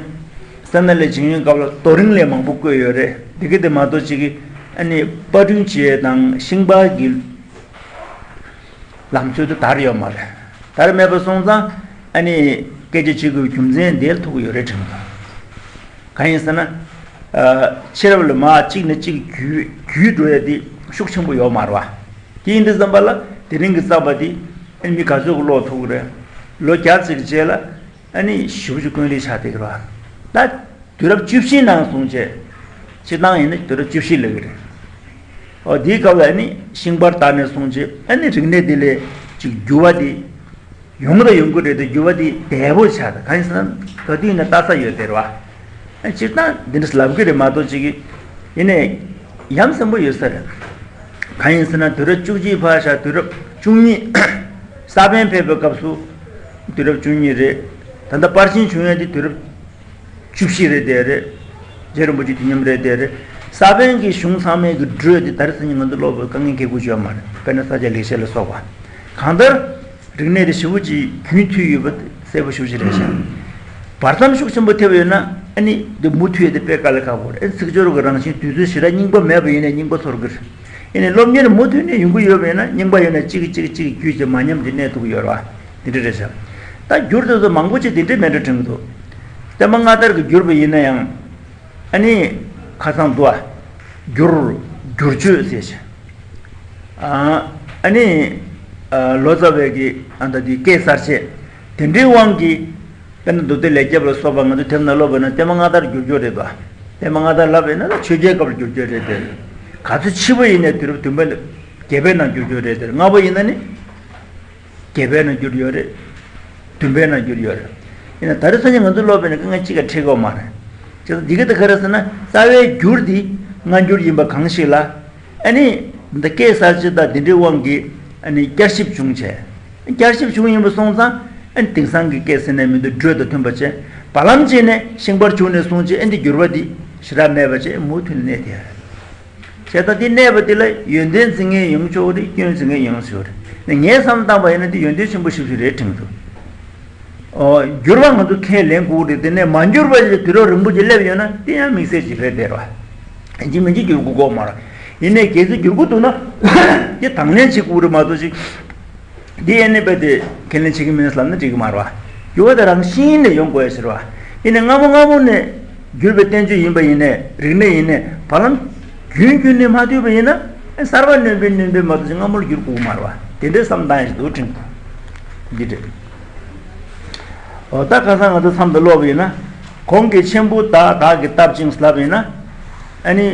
སད་ན་ལེགས་བྱིན་ཡོད་སྐབས་ལ་རྡོ་རིང་ལས་མང་པོ་བརྐོས་ཡོད་རེད། འདི་ག་དེ་མ་གཏོགས་ཅིག་གིས་ཨ་ནི་པར་སྐྲུན་བྱེད་ཡས་དང་ཤིང་པར་གྱི་ ལམ་སྲོལ་དེ་དར་ཡོད་མ་རེད། དར་མེད་པ་སོང་ཙང་ཨ་ནི་སྐད་ཆ་བྱེད་དགོས་རྒྱུ་མཚན་དེ་ལ་ཐུག་གི་ཡོད་རེད་དྲན་གི་འདུག་གང་ཡིན་ཟེར་ན། ཨ། ཕྱི་རབས་ལ་མར་གཅིག་ནས་གཅིག་བརྒྱུད་བརྒྱུད་འགྲོ་ཡ་དེ་ཤུགས་ཆེན་པོ་ཡོད་མ་རེད་བ། དེ་ཡིན་དུས་ཙམ་པ་ལ་དེ་རིང་གི་རྩམ་པ་དེ་ཨ་ནི་མི་ག་ཚོད་ཀྱིས་ཀློག་ཐུབ་ཀྱི་རེད། ལོ་བརྒྱ་ཙམ་གྱི་རྗེས་ལ་ཨ་ནི་ཞེ་པོ་ཅིག་དཀོན་ལས་ཆགས་བསྡད་ཀྱི་རེད་བ། ད་དུས་རབས་བཅུ་བཞི་ནང་སོང་བྱས། སྤྱིར་བཏང་ཡིན་ན་དུས་རབས་བཅུ་བཞི་ལབ་ཀྱི་རེད། ཨོ་དེའི་སྐབས་ལ་ཨ་ནི་ཤིང་པར་དར་ནས་སོང་བྱས་ཨ་ནི་རིག་གནས་དེ་ལས་ཅིག་འགྱུར་བ་དེ་ཡོང་གི་དང་ཡོང་གི་རེད་དེ། འགྱུར་བ་དེ་དལ་པོ་ཆགས། ད་གང་ཡིན་ཟེར་ན་ག་དུས་ཡིན་ན་ལྟ་ས་ཡོད་དེ་རེད་བ། ཨ་སྤྱིར་བཏང་འདི་འདྲ་ལབ་ཀྱི་རེད་མ་གཏོགས་ཅིག་གི་ཡིན་ནའི་ཡ་མཚན་པོ་ཡོད་ས་རེད། གང་ཡིན་ཟེར་ན་དུས་རབས་བཅུ་གཅིག་ཕར་བཞག་དུས་རབས་བཅུ་གཉིས། ས་པཎ་ཕེབས་པའི་སྐབས་སུ་དུས་རབས་བཅུ་གཉིས་རེད། ད་ལྟ་པར་ཆེན་བྱུང་ཡ་དེ་དུས་རབས་བཅུ་བཞི་རེད་དེ་རེད། རྗེ་རིན་པོ་ཆེ་དུས་མཉམ་རེད་དེ་རེད། ས་པཎ་གྱི་གཞུང་ཚང་མའི་གི་འགྲོས་དེ་ད་རེས་སང་ཉིན་ང་ཚོ་ཀློག་པའི་དཀའ་ངལ་གྱི་དགོས་ཡོད་མ་རེད། དཔེར་ན་ས་སྐྱ་ལེགས་བཤད་ལ་སོགས་པ། གང་ལྟར་རིག་གནས་དེ་ཞེ་པོ་ཅིག་རྒྱུན་མཐུད་ཡོད་པ་གསལ་པོ་ཞེ་པོ་ཅིག་རེད་ཤག་བར་མཚམས་ཤུགས་ཆེན་པོ་ཐེབས་ཡོད་ན་ཨ་ནི་འདི་མུ་མཐུད་དེ་དཔེ་དཀའ་ལས་ཁག་པོ་རེད། ཨ་ནི་ཚིག་སྦྱོར་གྱི་རང་བཞིན་དུས་ཚོད་ཞེ་དྲག་རྙིང་པ་མེད་པ་ཡིན་ན་རྙིང་པ་ཚོར་གི་རེད། ཡིན་ནའི་སློབ་གཉེར་མུ་མཐུད་ནས་ཡོང་གི་ཡོད་པ་ཡིན་ན་རྙིང་པ་ཡོད་ན་གཅིག་གིས་གཅིག་གཅིག་བརྒྱུད་ཀྱི་མ་ཉམས་ཀྱི་གནས་ཐུབ་ཀྱི་ཡོད་རེད་བ། དེ་འདྲ་རེད་ཤག་ད་འགྱུར་དེ་ཚོ་མང་པོ་ཅིག་དེ་འདྲས་མེད་འགྲོ་དྲན་གྱི་འདུག་བསྟན་པ་སྔ་དར་གྱི་འགྱུར་བ་ཡིན་ན་ཡང་ཨ་ནི་ཁ་སང་འདུག་ཨ། འགྱུར། བསྒྱུར་བཅོས་ཟེར་ཞིང་། ཨ་ནི་ལོ་ཙཱ་བའི་གི་ཨ་ད་དེ་སྐད་གསར་བཅད་དེ་འདྲའི་དབང་གིས། དཔེར་ན་མདོ་སྡེ་ལེགས་སྐྱེས་པ་ལ་སོགས་པ་ང་ཚོ་དེབ་ནང་ཀློག་པ་ན་བསྟན་པ་སྔ་དར་འགྱུར་བཅོས་རེད་དོ། བསྟན་པ་སྔ་དར་ལབ་པ་ཡིན་ན་ད་ཆོས་རྒྱལ་སྐབས་ལ་འགྱུར་བཅོས་རེད་དེ། ག་ཚོད་ཕྱི་པོ་ཡིན་ནའི་དུས་རབས་བདུན་པ་ལ་བརྒྱད་པའི་ནང་འགྱུར་བཅོས་རེད་དེ། སྔ་པོ་ཡིན་ན་ནི་བརྒྱད་པའི་ནང་འགྱུར་ཡོད་རེད། བདུན་པའི་ནང་འགྱུར་ཡོད་རེད། ཡིན་ན་ད་རེས་སང་ཉིན་ང་ཚོ་ཀློག་པ་ཡིན་ན་དཀའ་ངལ་གཅིག་ཀྱང་འཕྲད་ཀྱི་ཡོད་མ་རེད། བྱས་ཙང་འདི་ག་ད་ག་རེ་ཟེར་ན་རྩ་བའི་འགྱུར་འདི་སྔ་འགྱུར་ཡིན་པ་གང་ཞིག་ལ། ཨ་ནི། འདི་སྐད་གསར་བཅད་དང་འདི་འདྲའི་དབང་གིས་ཨ་ནི་བསྐྱར་ཞིབ་བྱུང་བྱས། བསྐྱར་ཞིབ་བྱུང་ཡིན་པ་སོང་ཙང་ཨ་ནི་དེང་སང་གི་སྐད་ཟེར་ནས་མི་འདུག་འགྲོས་དང་མཐུན་པ་བྱས། བར་ལམ་གཅིག་ནས་ཤིང་པར་བྱུང་ནས་བཟུང་བྱས་ཨ་ནི་འགྱུར་བ་འདི་ཞེ་དྲག་མེད་པ་བྱས་མུ་མཐུད་ནས་གནས་བསྡད་ཡོད་རེད། བྱས་ཙང་འདི་གནས་པ་འདི་ལ་ཡོན་ཏན་འཛིན་མཁན་ཡོང་ཆོག་རེད། སྐྱོན་འཛིན་མཁན་ཡོང་ཆོག་རེད། ངས་བསམ་བཏང་པ་ཡིན་ན་འདི་ཡོན་ཏན་ཆེན་པོ་ཞེ་པོ་ཅིག་རེད་དྲན་གྱི་འདུག་འོ། འགྱུར་བ་ང་ཚོ་ཁས་ལེན་དགོས་རེད། དེ་ནས་མ་འགྱུར་བ་ཞིག་དུས་རབས་རིང་པོ་ཅིག་སླེབས་ཡོད་ན་དེ་ཡང་དམིགས་བསལ་ཅིག་རེད་དེ་ར། ཡིན་གཅིག་མིན་གཅིག་འགྱུར་དགོས་ཀྱི་ཡོད་མ་རེད། ཡིན་ནའི་གལ་སྲིད་འགྱུར་གྱི་འདུག་ན་དེ་དང་ལེན་བྱེད་དགོས་རེད་མ་གཏོགས་ཅིག་འདི་ཡན་ནས་རྦད་དེ་ཁས་ལེན་བྱེད་ཀྱི་མིན་ལབ་ན་འགྲིག་གི་མ་རེད་བ། འགྱུར་བ་དེ་རང་བཞིན་ནས་ཡོང་དགོས་ཡ་ཞིག་རེད་བ། ཡིན་ནའི་སྔ་མོ་སྔ་མོ་ནས་བསྒྱུར་བའི་བསྟན་བཅོས་ཡིན་པ་ཡིན་ནའི་རིག་གནས་ཡིན་ནའི་བར་ལམ་རྒྱུན་རྒྱུན་ནས་མ་མཐུད་པ་ཡིན་ན་གསར་པ་སྣོན་པས་སྣོན་པས་མ་གཏོགས་ཅིག་སྔ་མོ་ལ་འགྱུར་དགོས་ཀྱི་མ་རེད་བ། དེ་འདྲའི་བསམ་སྟངས་ཡང་ཞིག་འདུག་དྲན་གྱི་འདུག་འདི་འདྲ། འོ་ད་ཁ་སང་ང་ཚོ་མཚམས་དུ་ཀློག་པ་ཡིན་ན། གོང་གི་མཆན་བུ་དག་བདག་གིས་བཏབ་ཅིང་ལབ་ཡིན་ན། ཨ་ནི།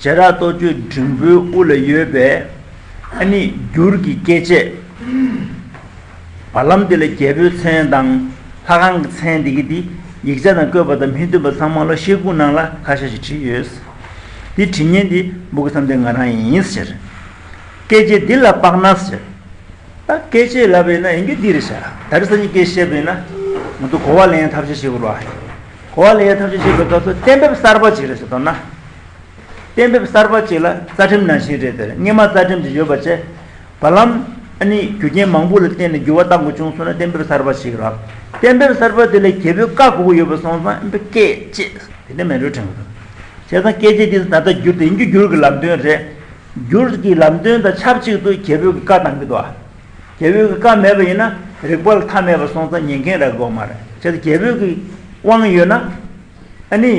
བྱེ་བྲག་ཏོག་ཅོད་འབྲིང་པོའི་དབུ་ལ་ཡོད་པའི། ཨ་ནི་འགྱུར་གྱི་སྐད་བྱེད། བར་ལམ་དེ་ལ་རྒྱལ་པོའི་མཚན་དང་ལྷ་ཁང་གི་མཚན་དེ་གི་དེ་ཡིག་ཆ་དང་བཀོད་པ་དང་མི་མཐུན་པ་ཚང་མ་ལ་ཤེལ་སྒོ་ནང་ལ་ཁ་ཤས་ཤིག་བྲིས་ཡོད། དེ་བྲིས་མཁན་དེ་སྤུ་གུ་བསམ་གཏན་ང་རང་ཡིན་ཟེར། སྐད་བྱེད་འདི་ལ་དཔག་ན་ཟེར། ད་སྐད་བྱེད་ལབ་པ་ཡིན་ན་ཡིན་རྒྱུ་འདི་རེད་ཤག་ད་རེས་སང་ཉིན་སྐད་བཤད་པ་ཡིན་ན་ང་ཚོ་གོ་བ་ལེན་ཡའི་ཐབས་ཤེས་བྱེད་དགོས་རེད་བ། གོ་བ་ལེན་ཡའི་ཐབས་ཤེས་བྱེད་པའི་སྐབས་སུ་གཏན་འབེབས་གསར་པ་ཅིག་རེད་ཟེར་མདོར་ན། གཏན་འབེབས་གསར་པ་ཅིག་ལ་རྩ་ཁྲིམས་ནང་བཞིན་རེད་དེ། སྔོན་མ་རྩ་ཁྲིམས་ཅིག་ཡོད་པ་བྱས། བར་ལམ་ཨ་ནི་རྒྱུ་རྐྱེན་མང་པོ་ལ་བརྟེན་ནས་འགྱུར་བ་གཏང་དགོས་བྱུང་སོང་ན་གཏན་འབེབས་གསར་པ་ཞིག་རག་གཏན་འབེབས་གསར་པ་དེ་ལ་རྒྱལ་པོའི་བཀའ་དགོས་ཀྱི་ཡོད་པ་སོང་ཙང་ཨ་ནི་སྐད་བྱེད་དེ་འདྲ་མེད་འགྲོ་དྲན་གྱི་འདུག་བྱས་ཙང་སྐད་བྱེད་དེ་ད་ལྟ་འགྱུར་དེ་ཡིན་རྒྱུ་འགྱུར་གྱི་ལམ་སྟོན་རེད། འགྱུར་གྱི་ལམ་སྟོན་དང་ཆབས་ཅིག་ཏུ་རྒྱལ་པོའི་བཀའ་གཏང་གི་འདུག་རྒྱལ་པོའི་བཀའ་མེད་པ་ཡིན་ན་རིག་པ་ལ་མཐའ་མེད་པ་སོང་ཙང་ཉན་མཁན་རག་གི་ཡོད་མ་རེད། བྱས་ཙང་རྒྱལ་པོའི་དབང་ཡོད་ན། ཨ་ནི།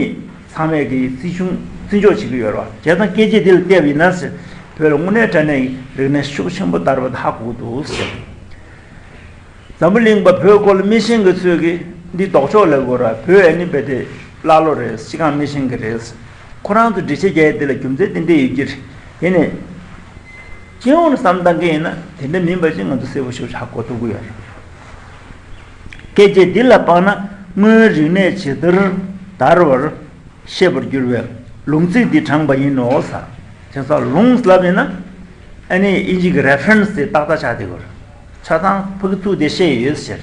ཚང་མས་ཀྱི་བརྩི་སྲུང་བརྩི་འཇོག་བྱེད་ཀྱི་ཡོད་རེད་བ། བྱས་ཙང་སྐད་བྱེད་འདི་ལ་བལྟས་པ་ཡིན་ན་ཟེར། བོད་ལ་དངོས་གནས་དྲང་གནས་ཀྱི་རིག་གནས་ཤུགས་ཆེན་པོ་དར་བ་དེ་ཧ་གོ་གི་འདུག་ཟེར། འཛམ་བུ་གླིང་པ་བོད་སྐོར་ལ་མི་ཤེས་མཁན་ཚོས་ཀྱི་འདི་ལྡོག་ཕྱོགས་ལབ་དགོས་རེད། བོད་ཨ་ནི་རྦད་དེ་ཀླ་ཀློ་རེད། སྤྱི་ཁང་མི་ཤེས་མཁན་རེད། ཁོ་རང་ཚོ་འགྲེལ་བཤད་རྒྱག་ཡས་འདི་ལ་རྒྱུ་མཚན་དེ་འདྲ་ཡོད་ཀྱི་རེད། ཡིན་ནའི། སྤྱི་ཡོངས་ནས་བསམ་བཏང་གི་ཡིན་ན་དེ་འདྲ་མིན་པ་ཅིག་ང་ཚོ་གསལ་པོ་ཞེ་པོ་ཧ་གོ་ཐུབ་ཀྱི་ཡོད་རེད། སྐད་ཆ་འདི་ལ་དཔག་ན་སྔོན་རིག་གནས་ཇི་ལྟར་དར་བར་ཤེས་པར་འགྱུར་བའི་ལུང་ཚིག་འདི་དྲངས་པ་ཡིན་ནོ་ཟེར། བྱས་ཙང་ལུང་ལབ་ཡིན་ན་ཨ་ནི་དབྱིན་ཇི་གི་རེ་ཕ་རེན་སི་དེ་ཏག་ཏག་ཆགས་བསྡད་ཀྱི་རེད། ཆ་ཚང་ཕ་གི་ཚུགས་དེ་བཤད་ཡོད་ཟེར།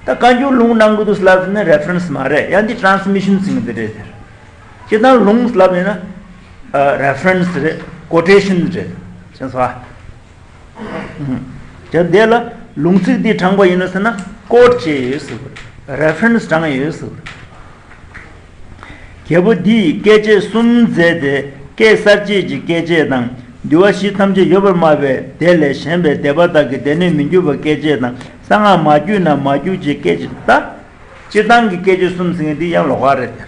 ད་བཀའ་འགྱུར་ལུང་གནང་གི་འདུག་ལབ་ན་རེ་ཕ་རེན་སི་མ་རེད། ཡང་འདི་ཊི་རན་སི་མི་ཤན་ཟེར་གྱི་འདི་རེད་ཟེར། སྤྱིར་བཏང་ལུང་ལབ་ཡིན་ན། ཨ། རེ་ཕ་རེན་སི་རེད། ཀོ་ཊེ་ཤན་རེད། ཅེས་སོ། ཨ། ཨུམ། ཡང་དེ་ལ་ལུང་ཚིག་འདི་དྲངས་པ་ཡིན་ན་ཟེར་ན་ཀོ་ཊི་བྱས་ཡོད་ཟེར་བ་རེད། རེ་ཕ་རེན་སི་དྲངས་ཡོད་ཟེར་བ་རེད། རྒྱལ་པོ་འདིས་སྐད་བྱེད་གསུམ་མཛད་དེ་སྐད་གསར་བཅད་ཀྱི་སྐད་བྱེད་དང་ འདུལ་བ་གཞི་ཐམས་ཅད་ཡོད་པར་སྨྲ་བའི་དེ་ལས་གཞན་པའི་སྡེ་པ་དག་གིས་སྡེ་སྣོད་མི་འགྱུར་བ་སྐད་ཅེས་དང་གསང་སྔགས་མ་བསྒྱུར་ན་མ་བསྒྱུར་ཅེས་སྐད་ཅེས། ད་སྤྱིར་བཏང་གི་སྐད་ཅེས་གསུམ་ཟེར་མཁན་འདི་ཡང་ལོགས་ཀ་རེད་དེ།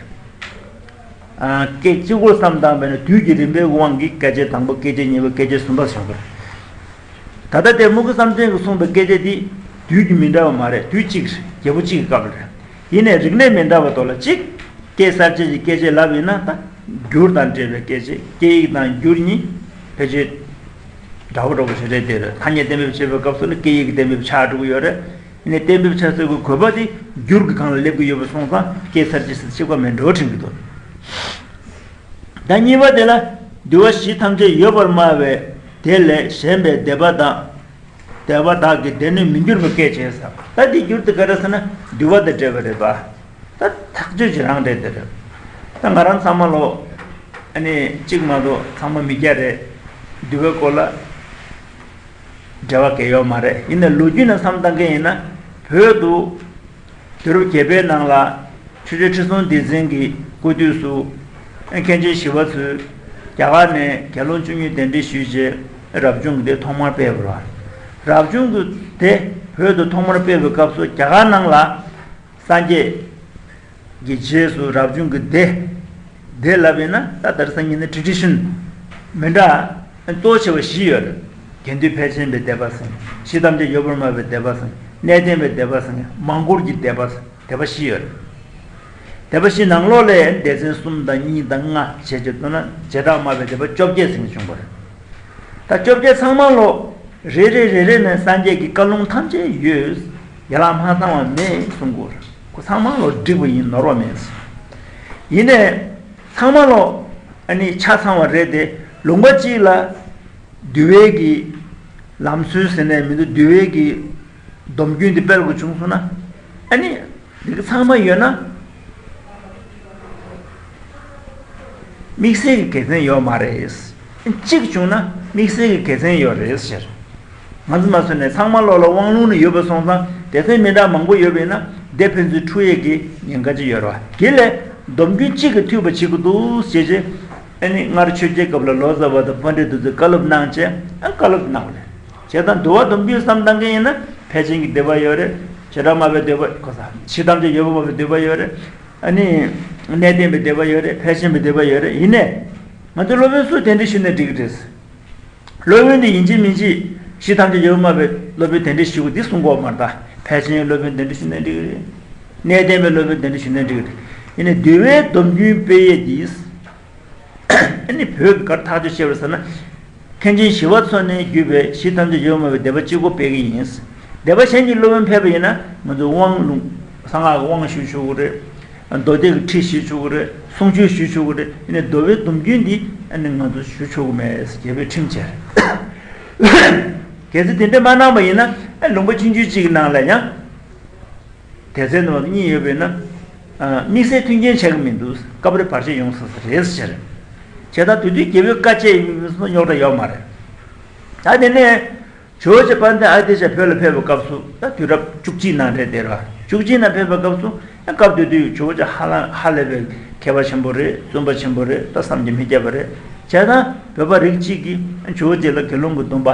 ཨ། སྐད་གཅིག་པོར་བསམ་བཏང་བས་ན་དུས་ཀྱི་རིམ་པའི་དབང་གིས་སྐད་ཅེས་དང་པོ་སྐད་ཅེས་གཉིས་པ་སྐད་ཅེས་གསུམ་པ་བྱུང་བ་རེད། ད་ལྟ་དེ་མུ་གེ་བསམ་གཏན་གྱིས་གསུངས་པའི་སྐད་ཅེས་འདི་དུས་ཀྱི་མི་འདྲ་བ་མ་རེད། དུས་གཅིག་རེད། རྒྱལ་པོ་གཅིག་གི་སྐབས་ལ་རེད། ཡིན་ནའི་རིག་གནས་མི་འདྲ་བ་དོ་ལ་གཅིག་སྐད་གསར་བཅད་ཀྱི་སྐད་ཅེས་ལབ་ཡིན་ན་ད་འགྱུར་དང་འབྲེལ་བའི་སྐད་ཅེས། སྐད་ཡིག་དང་འགྱུར་གཉིས་ཕལ་ཆེར་འདྲ་བོ་འདྲ་བོ་ཞིག་རེད་དེ། རེད། ཐ་སྙད་གཏན་འབེབས་བྱེད་པའི་སྐབས་སུ་ནི་སྐད་ཡིག་གི་གཏན་འབེབས་ཆགས་འགྲོ་གི་ཡོད་རེད། ཡིན་ནའི་གཏན་འབེབས་ཆགས་སྲོལ་གྱི་དགོས་པ་དེ་འགྱུར་གྱི་སྒང་ལ་སླེབས་ཀྱི་ཡོད་པ་སོང་ཙང་སྐད་གསར་བཅད་ཟེར་གཅིག་པ་མིན་འགྲོ་དྲན་གྱི་འདུག་ད་གཉིས་པ་དེ་ལ་འདུལ་བ་གཞི་ཐམས་ཅད་ཡོད་པར་སྨྲ་བའི་དེ་ལས་གཞན་པའི་སྡེ་པ་དག་སྡེ་པ་དག་གིས་སྡེ་སྣོད་མི་འགྱུར་བ་སྐད་ཅེས་ཟེར། ད་འདི་འགྱུར་དེ་ག་རེ་ཟེར་ན་འདུལ་བ་དང་འབྲེལ་བ་རེད་པ། ད་ཐག་གཅོད་ཅིག་རང་རེད་དེ་རེད། ད་ང་རང་ཚང་མ་ལོ། ཨ་ནི་གཅིག་མ་གཏོགས་ཚང་མ་མི་སྐྱ་རེད། འདུལ་བའི་སྐོར་ལ་འབྲེལ་བ་གང་ཡང་ཡོད་མ་རེད། ཡིན་ནའི་ལོ་རྒྱུས་ནས་བསམ་བཏང་མཁན་ཡིན་ན་བོད་དུ་དུས་རབས་བརྒྱད་པའི་ནང་ལ་ཆོས་རྗེ་ཁྲི་སྲོང་ལྡེ་བཙན་གྱི་སྐུ་དུས་སུ་མཁན་ཆེན་ཞི་བ་འཚོས་རྒྱ་གར་ནས་དགེ་སློང་བཅུ་གཉིས་གདན་འདྲེན་ཞུས་རྗེས་རབ་བྱུང་གི་སྡེ་ཐོག་མར་སྤེལ་བ་རེད། རབ་བྱུང་གི་སྡེ་བོད་དུ་ཐོག་མར་སྤེལ་བའི་སྐབས་སུ་རྒྱ་གར་ནང་ལ་སངས་རྒྱས་ཀྱི་རྗེས་སུ་རབ་བྱུང་གི་སྡེ། སྡེ་ལབ་ཡིན་ན་ད་ལྟར་སངས་རྒྱས་ནི་ཊེ་ཌི་ཤན་མི་འདྲ། གཙོ་ཆེ་བ་བཞི་ཡོད་རེད། དགེ་འདུན་ཕལ་ཆེན་པའི་སྡེ་པ་ཟེར། གཞི་ཐམས་ཅད་ཡོད་པར་སྨྲ་བའི་སྡེ་པ་ཟེར། གནས་བརྟན་པའི་སྡེ་པ་ཟེར། མང་བཀུར་གྱི་སྡེ་པ་ཟེར། སྡེ་པ་བཞི་ཡོད་རེད། སྡེ་པ་བཞི་ནང་ལོགས་ལས་སྡེ་ཚན་གསུམ་དང་གཉིས་དང་ལྔ་བྱས་བྱས་བཏོན་ན་བྱེ་བྲག་སྨྲ་བའི་སྡེ་པ་བཅོ་བརྒྱད་ཟེར་མཁན་བྱུང་བ་རེད། ད་བཅོ་བརྒྱད་ཚང་མ་ལོ། རེ་རེ་རེ་རེ་ནས་སངས་རྒྱས་ཀྱི་བཀའ་ལུང་ཐམས་ཅད་ཡོད། ཡན་ལག་མ་ཚང་བ་མེད་གསུང་གི་ཡོད་རེད། ཁོ་ཚང་མ་ལོ་འགྲིག་པ་ཡིན། ནོར་བ་མེད། ཡིན་ནའི་ཚང་མ་ལོ་ཨ་ནི་ཆ་ཚང་བ་རེད་དེ། ལུང་པ་གཅིག་ལ་འདུལ་བའི་གི་ལམ་སྲོལ་ཟེར་ནས་མི་འདུག་འདུལ་བའི་གི་སྡོམ་རྒྱུན་འདི་སྤེལ་དགོས་བྱུང་སོང་ན་ཨ་ནི། འདི་ག་ཚང་མ་ཡོད་ན། དམིགས་བསལ་གྱི་དགེ་མཚན་ཡོད་མ་རེད། གཅིག་བྱུང་ན་དམིགས་བསལ་གྱི་དགེ་མཚན་ཡོད་རེད་ཟེར། ང་ཚོ་མ་སོང་ནས་ཚང་མ་ལོག་ལ་དབང་ལུང་ནས་ཡོད་པ་སོང་ཙང་སྡེ་ཚན་མི་འདྲ་མང་པོ་ཡོད་པ་ཡིན་ན་སྡེ་ཕན་ཚུན་འཁྲུག་ཡས་ཀྱི་ཉེན་ཁ་ཅིག་ཡོད་རེད་བ། དེ་ལས་སྡོམ་རྒྱུན་གཅིག་གིས་འཐུས་པ་བྱེད་དགོས་འདུག་ཟེར་བྱས། ཨ་ནི་སྔར་ཆོས་རྒྱལ་སྐབས་ལ་ལོ་ཙཱ་བ་དང་པཎ་ཌི་ཏ་ཚོས་བཀའ་སློབ་གནང་བྱས་ཨ་བཀའ་སློབ་གནང་བ་རེད། བྱས་ཙང་འདུལ་བ་སྡོམ་རྒྱུན་བསམ་བཏང་མཁན་ཡིན་ན་ཕལ་ཆེན་གྱི་སྡེ་པ་ཡོད་རེད། བྱེ་བྲག་སྨྲ་བའི་སྡེ་པ་གོ་ས་གཞི་ཐམས་ཅད་ཡོད་པར་སྨྲ་བའི་སྡེ་པ་ཡོད་རེད། ཨ་ནི་གནས་བརྟན་པའི་སྡེ་པ་ཡོད་རེད། ཕལ་ཆེན་པའི་སྡེ་པ་ཡོད་རེད། ཡིན་ནའི་ང་ཚོ་སློབ་དཔོན་སུ་གདན་འདྲེན་ཞུས་ནའི་འགྲིག་གི་རེད། སློབ་དཔོན་དེ་ཡིན་གཅིག་མིན་གཅིག་གཞི་ཐམས་ཅད་ཡོད་པར་སྨྲ་བའི་སློབ་དཔོན་གདན་འདྲེན་ཞུ་དགོས་འདི་གསུང་གི་ཡོད་མ་རེད། ད་ཕལ་ཆེན་སློབ་དཔོན་གདན་འདྲེན་ཞུས་ནའི་འགྲིག་གི་རེད། གནས་བརྟན་པའི་སློབ་དཔོན་གདན་འདྲེན་ཞུས་ནའི་འགྲིག་གི་རེད། ཡིན་ནའི་འདུལ་བའི་སྡོམ་རྒྱུན་སྤེལ་ཡས་འདི། ཨ་ནི་བོད་ཀྱི་གར་ཐག་གཅོད་བྱས་པར་ཟེར་ན། མཁན་ཆེན་ཞི་བ་འཚོ་ནས་བརྒྱུད་པའི་གཞི་ཐམས་ཅད་ཡོད་པར་སྨྲ་བའི་སྡེ་པ་གཅིག་པོ་སྤེལ་གྱི་ཡིན། སྡེ་པ་གཞན་གྱི་སློབ་དཔོན་ཕེབས་པ་ཡིན་ན་ང་ཚོས་དབང་ལུང་། གསང་སྔགས་ཀྱི་དབང་ཞུ་ཆོག་གི་རེད། མདོ་སྡེ་གི་ཁྲིད་ཞུ་ཆོག་གི་རེད། གསུང་ཆོས་ཞུ་ཆོག་གི་རེད། ཡིན་ནའི་འདུལ་བའི་སྡོམ་རྒྱུན་འདི་ཨ་ནི་ང་ཚོས་ཞུ་ཆོག་གི་མེད་ཟེར་རྒྱལ་པོས་ཁྲིམས་བཅས། གལ་སྲིད་དེ་འདྲ་མ་གནང་པ་ཡིན་ན་ཨ་ལུང་པ་ཆུང་ཆུང་གཅིག་གི་ནང་ལ་ཡང་། སྡེ་ཚན་དུ་མ་གཉིས་ཡོད་པས་ན། ཨ། དམིགས་བསལ་མཐུན་རྐྱེན་ཆགས་ཀྱི་མི་འདུག་སྐབས་རེ་བར་ཆད་ཡོང་སྲིད་ས་རེད་ཟེར། བྱས་ཙང་དེ་དུས་རྒྱལ་པོས་བཀའ་བཅད་ཡོད་པའི་རྙོག་དྲ་ཡོད་མ་རེད། ད་དེ་ནས་ཇོ་བོ་རྗེ་དཔལ་ལྡན་ཨ་ཏི་ཤ་བོད་ལ་ཕེབས་པའི་སྐབས་སུ་ད་དུས་རབས་བཅུ་གཅིག་ནང་རེད་དེ་ར། བཅུ་གཅིག་ནང་ཕེབས་པའི་སྐབས་སུ་ཡང་སྐབས་དེ་དུས་ཇོ་བོ་རྗེ་ཧ་ལས་ཧ་ལས་པའི་མཁས་པ་ཆེན་པོ་རེད། བཙུན་པ་ཆེན་པོ་རེད། ད་བསམ་གྱིས་མི་ཁྱབ་པ་རེད། བྱས་ཙང་བོད་པ་རིགས་གཅིག་གིས་ཇོ་བོ་རྗེ་ལ་དགེ་སློང་གི་སྡོམ་པ་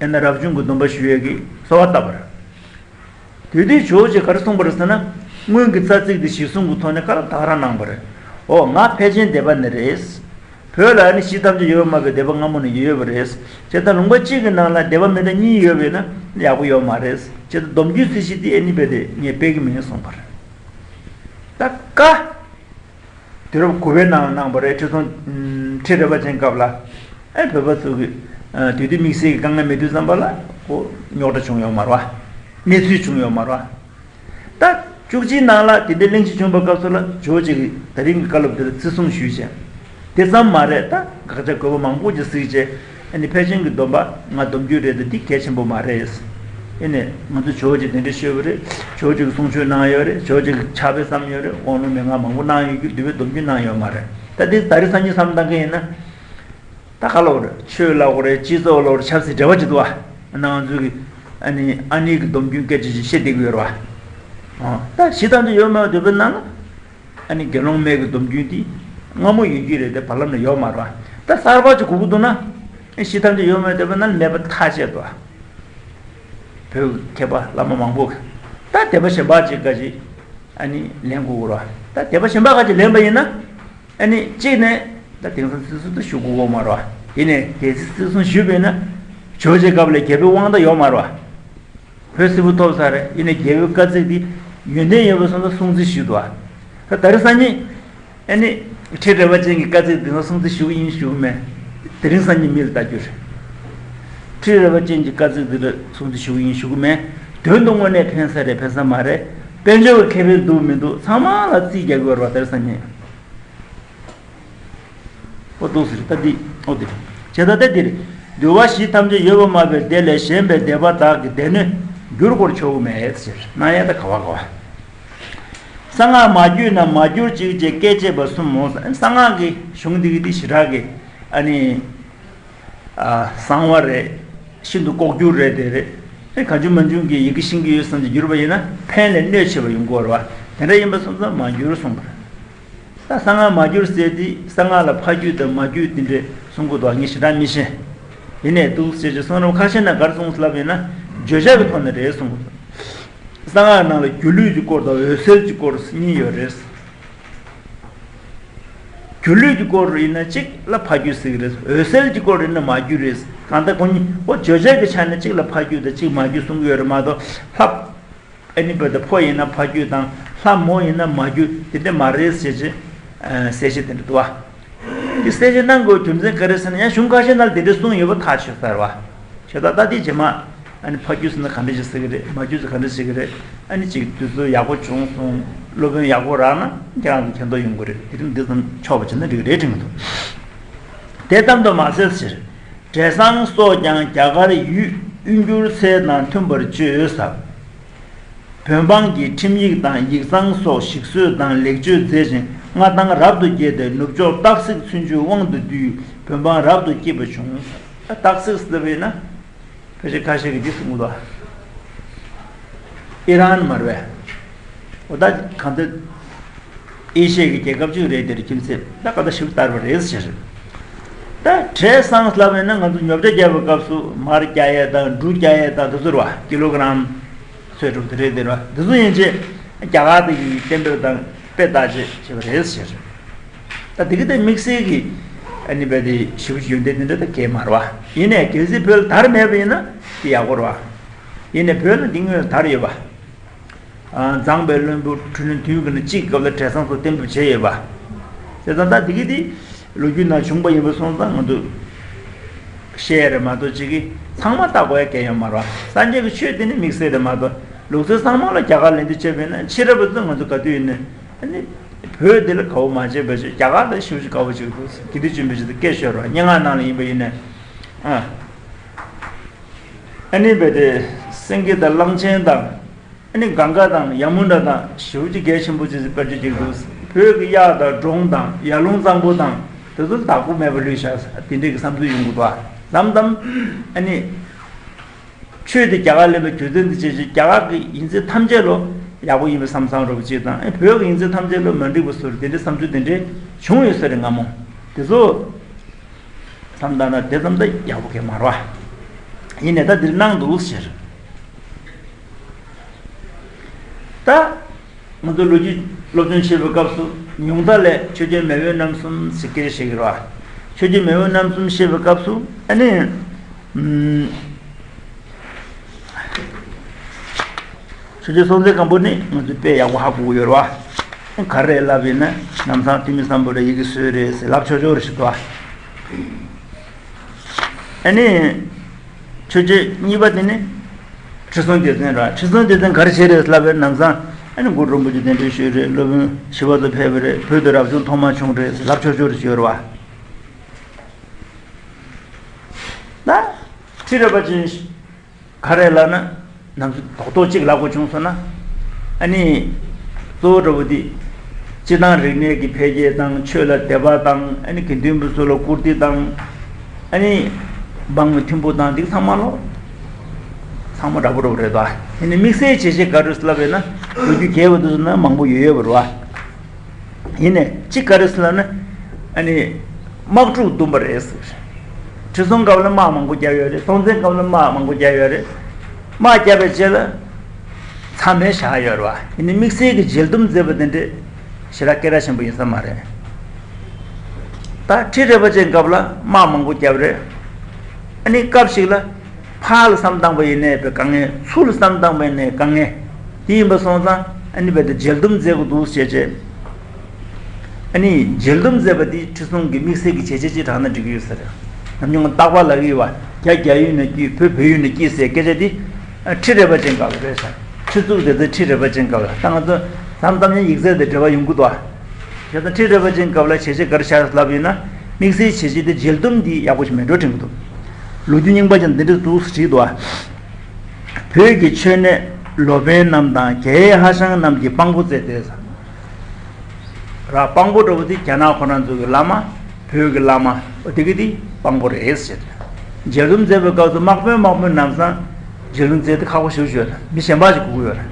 ཡང་ན་རབ་བྱུང་གི་སྡོམ་པ་ཞུ་ཡས་ཀྱི་གསོལ་བ་བཏབ་པ་རེད། དེ་དུས་ཇོ་བོ་རྗེས་ག་རེ་གསུངས་པ་རེད་ཟེར་ན། སྔོན་གྱི་རྩ་ཚིག་དེ་གཞིར་བཟུང་གི་ཐོག་ནས་ག་རེ་ད་ག་རང་གནང་བ་རེད། འོ་ང་ཕལ་ཆེན་སྡེ་པ་ནི་རེད། བོད་ལ་ནི་གཞི་ཐམས་ཅད་ཡོད་པར་སྨྲ་བའི་སྡེ་པ་སྔ་མོ་ནས་ཡོད་ཡོད་པ་རེད། བྱས་ཙང་ལུང་པ་གཅིག་གི་ནང་ལ་སྡེ་པ་མི་འདྲ་གཉིས་ཡོད་པས་ན་ཡག་པོ་ཡོད་མ་རེད། བྱས་ཙང་སྡོམ་རྒྱུན་ཚད་གཞི་དེ་ཨེ་ནི་རྦད་དེ་ངས་སྤེལ་གྱི་མིན་གསུངས་པ་རེད། ད་ཀ་དུས་རབས་དགུ་པའི་ནང་གནང་བ་རེད། ཁྲི་སྲོང་ཁྲི་རལ་པ་ཅན་སྐབས་ལ། ཨེ་བོད་པ་ཚོ་གི་དེ་དུས་དམིགས་བསལ་གྱི་དཀའ་ངལ་མེད་དུས་ཙམ་པ་ལ་ཁོ་རྙོག་དྲ་བྱུང་ཡོད་མ་རེད་བ། གནས་ཚུལ་བྱུང་ཡོད་མ་རེད་བ། ད་བཅུ་གཅིག་ནང་ལ་དེ་འདྲའི་གླེང་གཞི་བྱུང་བའི་སྐབས་སུ་ལ་ཇོ་བོ་རྗེ་གིས་ད་རིང་གི་བཀའ་སློབ་དེ་ལ་བརྩི་སྲུང་ཞུས་བྱས། དེ་ཙམ་མ་རེད། ད་དགག་བྱ་དགོས་པ་མང་པོ་ཅིག་གཟིགས་བྱས། ཨ་ནི་ཕལ་ཆེན་གྱི་སྡོམ་པ་ང་སྡོམ་རྒྱུ་རེད་དེ་འདི་གལ་ཆེན་པོ་མ་རེད། ཨ་ནི་ང་ཚོ་ཇོ་བོ་རྗེ་གདན་འདྲེན་ཞུས་པ་རེད། ཇོ་བོ་རྗེ་གིས་གསུང་ཆོས་གནང་ཡོད་རེད། ཇོ་བོ་རྗེ་གིས་ཕྱག་དཔེ་བརྩམས་ཡོད་རེད། དབང་ལུང་མན་ངག་མང་པོ་གནང་ཡོད་རྒྱུ་འདུལ་བའི་སྡོམ་རྒྱུན་གནང་ཡོད་མ་རེད། ད་འདི་ད་རེས་སང་ཉིན་བསམ་བཏང་མཁན་ཡིན་ན། ད་ག་ལབ་དགོས་རེད། ཆོས་ལབ་དགོས་རེད། སྤྱི་ཚོགས་ལབ་དགོས་རེད། ཆབ་སྲིད་འབྲེལ་བ་ཅིག་འདུག་བ། ང་ཚོ་གི་ཨ་ནི་ཨ་ནི་གི་སྡོམ་རྒྱུན་སྐད་ཆ་ཅིག་བཤད་བསྡད་ཀྱི་ཡོད་རེད་བ། ཨ། ད་གཞི་ཐམས་ཅད་ཡོད་མེད་འདོད་པའི་ནང་ལ། ཨ་ནི་དགེ་སློང་མའི་གི་སྡོམ་རྒྱུན་དེ་སྔ་མོ་ཡོད་ཀྱི་རེད་དེ་བར་ལམ་ལ་ཡོད་མ་རེད་བ། ད་གསར་པ་ཅིག་དགོས་ཀྱི་འདུག་ན། གཞི་ཐམས་ཅད་ཡོད་མ་ཡོད་བསྡད་པ་ན་མེད་པ་ཐག་ཆོད་དོ། བོད་མཁས་པ་བླ་མ་མང་པོ་གིས་ད་དད་པ་གཞན་པ་ཅིག་ག་ཅིག་ཨ་ནི་ལེན་དགོས་རོ། ད་དད་པ་གཞན་པ་ག་ཅིག་ལེན་པ་ཡིན་ན། ཨ་ནི་གཅིག་ནས་ད་དེང་སང་སྲིད་སྲུང་ད་ཞུ་དགོས་ཀྱི་མ་རེད་བ། དེ་ནས་རྒྱལ་སྲིད་སྲིད་སྲུང་ཞུས་པས་ན་ཇོ་བོ་རྗེ་སྐབས་ལ་རྒྱལ་པོའི་དབང་ད་ཡོད་མ་རེད་བ། བོད་སིལ་བུ་ཐོབ་ཚར་རེད། ཡིན་ནའི་རྒྱལ་པོའི་བཀའ་གཙིགས་དེ་ཡོན་ཏན་ཡོད་པ་སོང་ཙང་སྲུང་བརྩི་ཞུས་འདུག་བ། ད་དེང་སང་ཉིན་ཨ་ནི་ཁྲི་རལ་པ་ཅན་གྱི་བཀའ་གཙིགས་དེ་ཚོ་སྲུང་བརྩི་ཞུ་གི་ཡིན་ཞུ་གི་མེད། དེ་རིང་སང་ཉིན་མི་ལ་ལྟ་རྒྱུ་རེད། ཁྲི་རལ་པ་ཅན་གྱི་བཀའ་གཙིགས་དེ་ལ་སྲུང་བརྩི་ཞུ་གི་ཡིན་ཞུ་གི་མེད། དོན་དུ་དངོས་གནས་ཕན་ས་རེད་ཕན་ས་མ་རེད། དཔལ་འབྱོར་གྱི་ཁེ་ཕན་འདུག་མི་འདུག་ཚང་མ་ལ་རྩིས་རྒྱག་གི་ཡོད་རེད་བ་དེང་སང་ཉིན། ཨོ་འདུག་ཟེར་ད་འདི་ཨོ་འདི་བྱས་ད་ལྟ་འདིར་འདུལ་བ་བཞི་ཐམས་ཅད་ཡོད་པར་སྨྲ་བའི་སྡེ་ལས་གཞན་པའི་སྡེ་པ་དག་གི་སྡེ་སྣོད་འགྱུར་དགོས་ཆོག་གི་མེད་ཟེར་ན་ཡང་ད་ག་བ་ག་བ། གསང་སྔགས་མ་བརྒྱུད་ན་མ་གྱུར་ཅིག་ཅེས་སྐད་ཅེས་པ་གསུམ་མོ། གསང་སྔགས་ཀྱི་གཞུང་འདི་གི་འདི་ཞེ་དྲག་གི་ཨ་ནི། གསང་བ་རེད། ཤིན་ཏུ་ལྐོག་གྱུར་རེད་དེ་རེད། ཨེ་གང་བྱུང་མང་བྱུང་གི་ཡི་གེ་ཤེས་ཀྱི་ཡོད་བསམ་གྱི་བསྒྱུར་བ་ཡིན་ན་ཕན་ལས་གནོད་ཆེ་བ་ཡོང་གི་ཡོད་རེད་བ། དེ་འདྲ་ཡིན་པ་སོང་ཙང་མ་བསྒྱུར་གསུངས་པ་རེད། ད་གསང་སྔགས་མ་བསྒྱུར་ཟེར་དེ་གསང་སྔགས་ལ་ཕ་རྒྱུད་དང་མ་རྒྱུད་དེ་འདྲས་གསུང་གི་འདུག་ངས་ཞེ་དྲག་མི་ཤེས། ཡིན་ནའི་འདུག་ཟེར་གྱི་གསུང་རབ་ཁ་ཤས་ན་ག་རེ་གསུངས་ལབ་ཡིན་ན་བརྗོད་བྱ་གི་ཐོག་ནས་རེད་གསུངས་གི་འདུག་གསང་སྔགས་ནང་ལ་སྒྱུ་ལུས་ཀྱི་སྐོར་དང་འོད་གསལ་གྱི་སྐོར་གཉིས་ཡོད་རེད། སྒྱུ་ལུས་ཀྱི་སྐོར་ཡིན་ན་གཅིག་ལ་ཕ་རྒྱུད་ཟེར་གྱི་རེད། འོད་གསལ་གྱི་སྐོར་ཡིན་ན་མ་རྒྱུད་རེད། གང་ལྟར་ཁོ་གཉིས་ཁོ་བརྗོད་བྱ་གི་ཆ་ནས་གཅིག་ལ་ཕ་རྒྱུད་དང་གཅིག་མ་རྒྱུད་གསུང་གི་ཡོད་རེད་མ་གཏོགས་ལྷ་ཨ་ནི་བོད་དུ་ཕོ་ཡིན་ན་ཕ་རྒྱུད་དང་ལྷ་མོ་ཡིན་ན་མ་རྒྱུད་དེ་འདྲ་མ་རེད་ཟེར་གྱི་གསལ་བཤད་དེ་འདྲ་འདུག་བ། འདི་གསལ་བཤད་གནང་དགོས་རྒྱུ་མཚན་ག་རེ་ཟེར་ན་ཡང་གཞུང་ཁ་ཤས་ནང་ལ་དེ་འདྲ་གསུངས་ཡོད་པ་ཐག་ཆོད་ས་རེད་བ། བྱས་ཙང་ད་ལྟའི་རྗེས་མ། ཨ་ནི་ཕ་རྒྱུད་ཟེར་ན་ག་འདྲ་ཞིག་ཟེར་གི་རེད། མ་རྒྱུད་ཟེར་ག་འདྲ་ཞིག་ཟེར་གི་རེད། ཨ་ནི་ཅིག་དུས་ཚོད་ཡག་པོ་བྱུང་སོང་། སློབ་དཔོན་ཡག་པོ་རག་ན་ཁྱེད་རང་ཚོ་མཁྱེན་རྟོགས་ཡོང་གི་རེད། དེ་རིང་འདི་ཙམ་ཆོག་པ་བྱས་ན་འགྲིག་གི་རེད་དྲན་གི་འདུག་དེ་ཙམ་དུ་མ་ཟད་ཕྱིར། བྲེ་སྲང་སོགས་ཀྱང་རྒྱ་གར་ཡུལ་དབུས་འགྱུར་ཚད་དང་མཐུན་པར་བཅོས་ཟབ། བོད་འབངས་ཀྱི་ཁྲིམས་ཡིག་དང་ཡིག་ཚང་སོགས་ཞིག་གསོས་དང་ལེགས་བཅོས་མཛད་ཅིང་མངའ་ཐང་རབ་ཏུ་རྒྱས་ཏེ་ནུབ་ཕྱོགས་སྟག་གཟིག་ཚུན་ཆོད་དབང་དུ་བསྡུས་བོད་འབངས་རབ་ཏུ་སྐྱིད་པ་བྱུང་། སྟག་གཟིག་ཟེར་བས་ན། ཕལ་ཆེར་ཁ་ཤས་ཀྱིས་འདི་གསུང་གི་འདུག་ཨི་རན་མ་རེད་པས། འོ་ད་གང་ལྟར་ཨེ་ཤི་ཡའི་རྒྱལ་ཁབ་ཅིག་རེད། དེར་ཁྱིམ་མཚེས་ད་ག་ད་ཞིབ་ལྟར་བ་རེད་ཟེར། ད་བྲེ་སྲང་ལབ་ཡིན་ན་ང་ཚོ་ཉོ་ཆ་རྒྱག་པའི་སྐབས་སུ་མར་རྒྱག་ཡས་དང་འབྲུ་རྒྱག་ཡས་དང་དེ་ཚོ་རེད་བ། ཀི་ལོ་གི་རམ་ཚོད་སྒྲུབ་དེ་རེད་དེ་རེད་བ། དེ་ཚོ་ཡན་ཆད་རྒྱ་གར་དེ་གི་གཏན་འབེབས་དང་དཔེ་བལྟ་བྱས་བྱས་པ་རེད་ཟེར། ད་དེ་གི་དེ་དམིགས་བསལ་གྱི་ཨ་ནི་བས་དེ་ཞེ་པོ་ཅིག་ཡོན་ཏན་དེ་འདྲ་ད་གས་མ་རེད་བ། ཡིན་ནའི་གལ་སྲིད་བོད་ལ་དར་མེད་པ་ཡིན་ན་དེ་ཡག་པོ་རེད་བ། ཡིན་ནའི་བོད་ལ་འདི་སྔོན་དར་ཡོད་པ། ཨ་མཛངས་པའི་བློན་པོ་འཕྲུལ་གླིང་དུས་ཀྱི་ནི་གཅིག་སྐབས་ལ་བྲེ་སྲང་སོགས་གཏན་འབེབས་བྱས་ཡོད་པ། བྱས་ཙང་ད་དེ་གི་དེ་ལོ་རྒྱུས་ནང་བྱུང་པ་ཡིན་པ་སོང་ཙང་ང་ཚོ་བཤད་རེད་མ་གཏོགས་གཅིག་གིས་ཚང་མ་ལྟ་དགོས་ཡ་གལ་ཡོད་མ་རེད་བ། སངས་རྒྱས་ཀྱི་ཆོས་དེ་ནི་དམིགས་བསལ་རེད་མ་གཏོགས་ལུགས་སྲོལ་ཚང་མ་ལ་རྒྱ་གར་ལེན་འདི་བྱས་པས་ན་ཕྱི་རབས་པ་ཚོ་ང་ཚོ་ག་དུས་ཡིན་ནའི་ཨ་ནི་བོད་འདི་ལ་དགའ་བོ་མ་བྱས་པ་ཞིག་རྒྱ་གར་ལ་ཞེ་པོ་ཅིག་དགའ་བོ་ཅིག་འདུག་དགེ་འདུན་ཆོས་འཕེལ་ཞིག་སྐད་ཤོར་བ་སྙན་ངག་ནང་ལ་ཡིན་པ་ཡིན་ནའི་ཨ་ཨ་ནི་བས་དེ་སེང་གེ་དང་གླང་ཆེན་དང་། ཨ་ནི་གངྒཱ་དང་ཡ་མུ་ནཱ་དང་ཞེ་པོ་ཅིག་གལ་ཆེན་པོ་ཅིག་དཔེར་བརྗོད་ཅིག་འདུག་བོད་ཀྱི་གཡག་དང་འབྲོང་དང་ཡར་ཀླུང་གཙང་པོ་དང་དེ་ཚོ་བདག་པོ་མེད་པ་ལུས་བཞག་དེ་འདྲའི་གི་བསམ་ཚུལ་ཡོང་གི་འདུག་ལམ་དམ་ཨ་ནི་ཆོས་དེ་རྒྱ་གར་ལེན་པའི་རྒྱུ་མཚན་དེ་བྱས་ཅིག་རྒྱ་གར་གྱི་ཡིན་ཚད་ཐམས་ཅད་ལོ་ཡག་པོ་ཡིན་པའི་བསམ་བསམ་རོ་ཅིག་དང་ཨ་བོད་ཀྱི་ཡིན་ཚད་ཐམས་ཅད་ལོ་མ་འགྲིག་པ་བཟོ་རེད་དེ་འདྲའི་བསམ་ཚུལ་དེ་འདྲའི་བྱུང་ཡོད་ས་རེད་སྔ་མོ་དེ་ཚོ། བསམ་བཏང་ན་དེ་ཙམ་ད་ཡག་པོ་གས་མ་རེད་བ། ཡིན་ནའི་ད་འདིར་གནང་འདུག་ཟེར། ད་ང་ཚོ་ལོ་རྒྱུས་སློབ་སྦྱོང་བྱེད་པའི་སྐབས་སུ་ཉུང་མཐའ་ལས་ཆོས་རྒྱལ་མེས་དབོན་རྣམ་གསུམ་ཟེར་སྐད་ཆ་བཤད་ཀྱི་རེད་བ། ཆོས་རྒྱལ་མེས་དབོན་རྣམ་གསུམ་བཤད་པའི་སྐབས་སུ་ཨ་ནི། ཨུམ། ཆོས་རྒྱལ་སྲོང་བཙན་སྒམ་པོ་ནི་ང་ཚོས་དཔེ་ཡག་པོ་ཧ་གོ་གི་ཡོད་རེད་བ། ག་རེ་ལབ་ཡིན་ན་ལམ་སང་ཐོན་མི་སམ་བྷོ་ཊ་ཡི་གེ་བཟོས་རེད་ཟེར་ལབ་ཆོག་ཆོག་རེད་ཞུ་དོ། ཨ་ནི། ཆོས་རྒྱལ་གཉིས་པ་དེ་ནི་ཁྲི་སྲོང་ལྡེ་བཙན་རེད། ཁྲི་སྲོང་ལྡེ་བཙན་ག་རེ་བྱས་རེད་ལབ་པའི་ལམ་སང་ཨ་ནི་གུ་རུ་རིན་པོ་ཆེ་གདན་འདྲེན་ཞུས་རེད། སློབ་དཔོན་ཞི་བ་འཚོ་ཕེབས་པ་རེད། བོད་དུ་རབ་བྱུང་ཐོག་མ་བྱུང་རེད་ཟེར་ལབ་ཆོག་ཆོག་རེད་ཞུ་ཡོད་རེད་བ། ད། ཁྲི་རལ་པ་ཅན། ག་རེ་ལབ་ན། ནམ་རྒྱུན་རྡོག་རྡོག་གཅིག་ལབ་དགོས་བྱུང་སོང་ན། ཨ་ནི། གཙོ་བོ་འདྲ་བོ་འདི། སྤྱི་དང་རིག་གནས་ཀྱི་འཕེལ་རྒྱས་དང་ཆོས་ལ་དད་པ་དང་ཨ་ནི་དགེ་འདུན་པ་ཚོ་ལ་བཀུར་སྟི་དང་། ཨ་ནི། འབངས་མི་མཐུན་པོ་དང་འདི་ཚང་མ་ལོ། ཚང་མ་འདྲ་པོ་འདྲ་པོ་རེད་དོ། དེ་ནི་དམིགས་བསལ་བྱས་བྱས་ག་རེ་ལབ་ཡོད་ན། ལོ་རྒྱུས་རྒྱས་པ་འདུག་ཟེར་ན་མང་པོ་ཡོད་ཡོད་པ་རེད་བ། ཡིན་ནའི་གཅིག་ག་རེ་ཟེར་ལབ་ན། ཨ་ནི། དམག་འཁྲུག་བརྡུངས་པ་རེད་ཟེར། ཁྲི་སྲོང་སྐབས་ལ་དམག་མང་པོ་བརྒྱབ་ཡོད་རེད། སྲོང་བཙན་སྐབས་ལ་དམག་མང་པོ་བརྒྱབ་ཡོད་རེད། དམག་བརྒྱབ་པའི་རྗེས་ལ་མཚམས་མེད་བཞག་ཡོད་རེད་བ། ཡིན་ནའི་དམིགས་བསལ་གྱི་འཇལ་འདུམ་མཛད་པ་དེ་འདྲས་ཞེ་དྲག་སྐད་གྲགས་ཆེན་པོ་ཡིན་ས་མ་རེད། ད་ཁྲི་རལ་པ་ཅན་སྐབས་ལ་དམག་མང་པོ་བརྒྱབ་རེད། ཨ་ནི་སྐབས་ཤིག་ལ་ཕར་ལ་བསམ་བཏང་པ་ཡིན་ནའི་དཔེ་དཀའ་ངལ། ཚུར་ལ་བསམ་བཏང་པ་ཡིན་ནའི་དཀའ་ངལ། དེ་ཡིན་པ་སོང་ཙང་ཨ་ནི་རྦད་དེ་འཇལ་འདུམ་མཛད་དགོས་འདུག་ཟེར་བྱས། ཨ་ནི་འཇལ་འདུམ་མཛད་པ་འདི་ཁྲི་སྲོང་གི་དམིགས་བསལ་གྱི་བྱས་རྗེས་ཅིག་བགྲངས་ན་འགྲིག་གི་ཡོད་ས་རེད། ཉམས་མྱོང་རྟག་པར་ལབ་ཀྱི་ཡོད་པ། རྒྱ་རྒྱ་ཡུལ་ནས་སྐྱིད། བོད་བོད་ཡུལ་ནས་སྐྱིད་ཟེར་སྐད་ཆ་འདི་ཁྲི་རལ་པ་ཅན་སྐབས་ལ་རེད་ཤག་ཁྲི་གཙུག་ལྡེ་བཙན་ཁྲི་རལ་པ་ཅན་སྐབས་ལ། ད་ང་ཚོ་བསམ་བསམ་ཡང་ཡིག་ཚད་དང་འབྲེལ་བ་ཡོང་གི་འདུག་ཨ། བྱས་ཙང་ཁྲི་རལ་པ་ཅན་སྐབས་ལ་བྱས་རྗེས་ག་རེ་བཞག་ལབ་ཡིན་ན། དམིགས་བསལ་བྱས་རྗེས་དེ་འཇལ་འདུམ་འདི་ཡག་པོ་ཞིག་མེད་འགྲོ་དྲན་གྱི་འདུག་ལོ་རྒྱུས་རྙིང་པ་ཅན་འདི་འདྲ་འདུག་བྲིས་འདུག་ཨ། བོད་ཀྱི་མཆོད་གནས་ལོ་པཎ་རྣམས་དང་། རྒྱའི་ཧྭ་ཤང་རྣམས་ཀྱིས་དཔང་པོ་མཛད་དེ། ར་དཔང་པོ་འདྲ་བོ་དེ་རྒྱ་ནག་ཁོ་རང་ཚོ་གི་བླ་མ། བོད་ཀྱི་བླ་མ། འོ་དེ་གི་དེ་དཔང་པོ་རེད་ཟེར། འཇལ་འདུམ་མཛད་པའི་སྐབས་སུ་དམག་དཔོན་དམག་དཔོན་ལམ་སང་འཇལ་འདུམ་མཛད་དེ་ཁག་པོ་ཞེ་པོ་ཅིག་ཡོད་རེད། མི་གཞན་པ་ཅིག་དགོས་ཀྱི་ཡོད་རེད།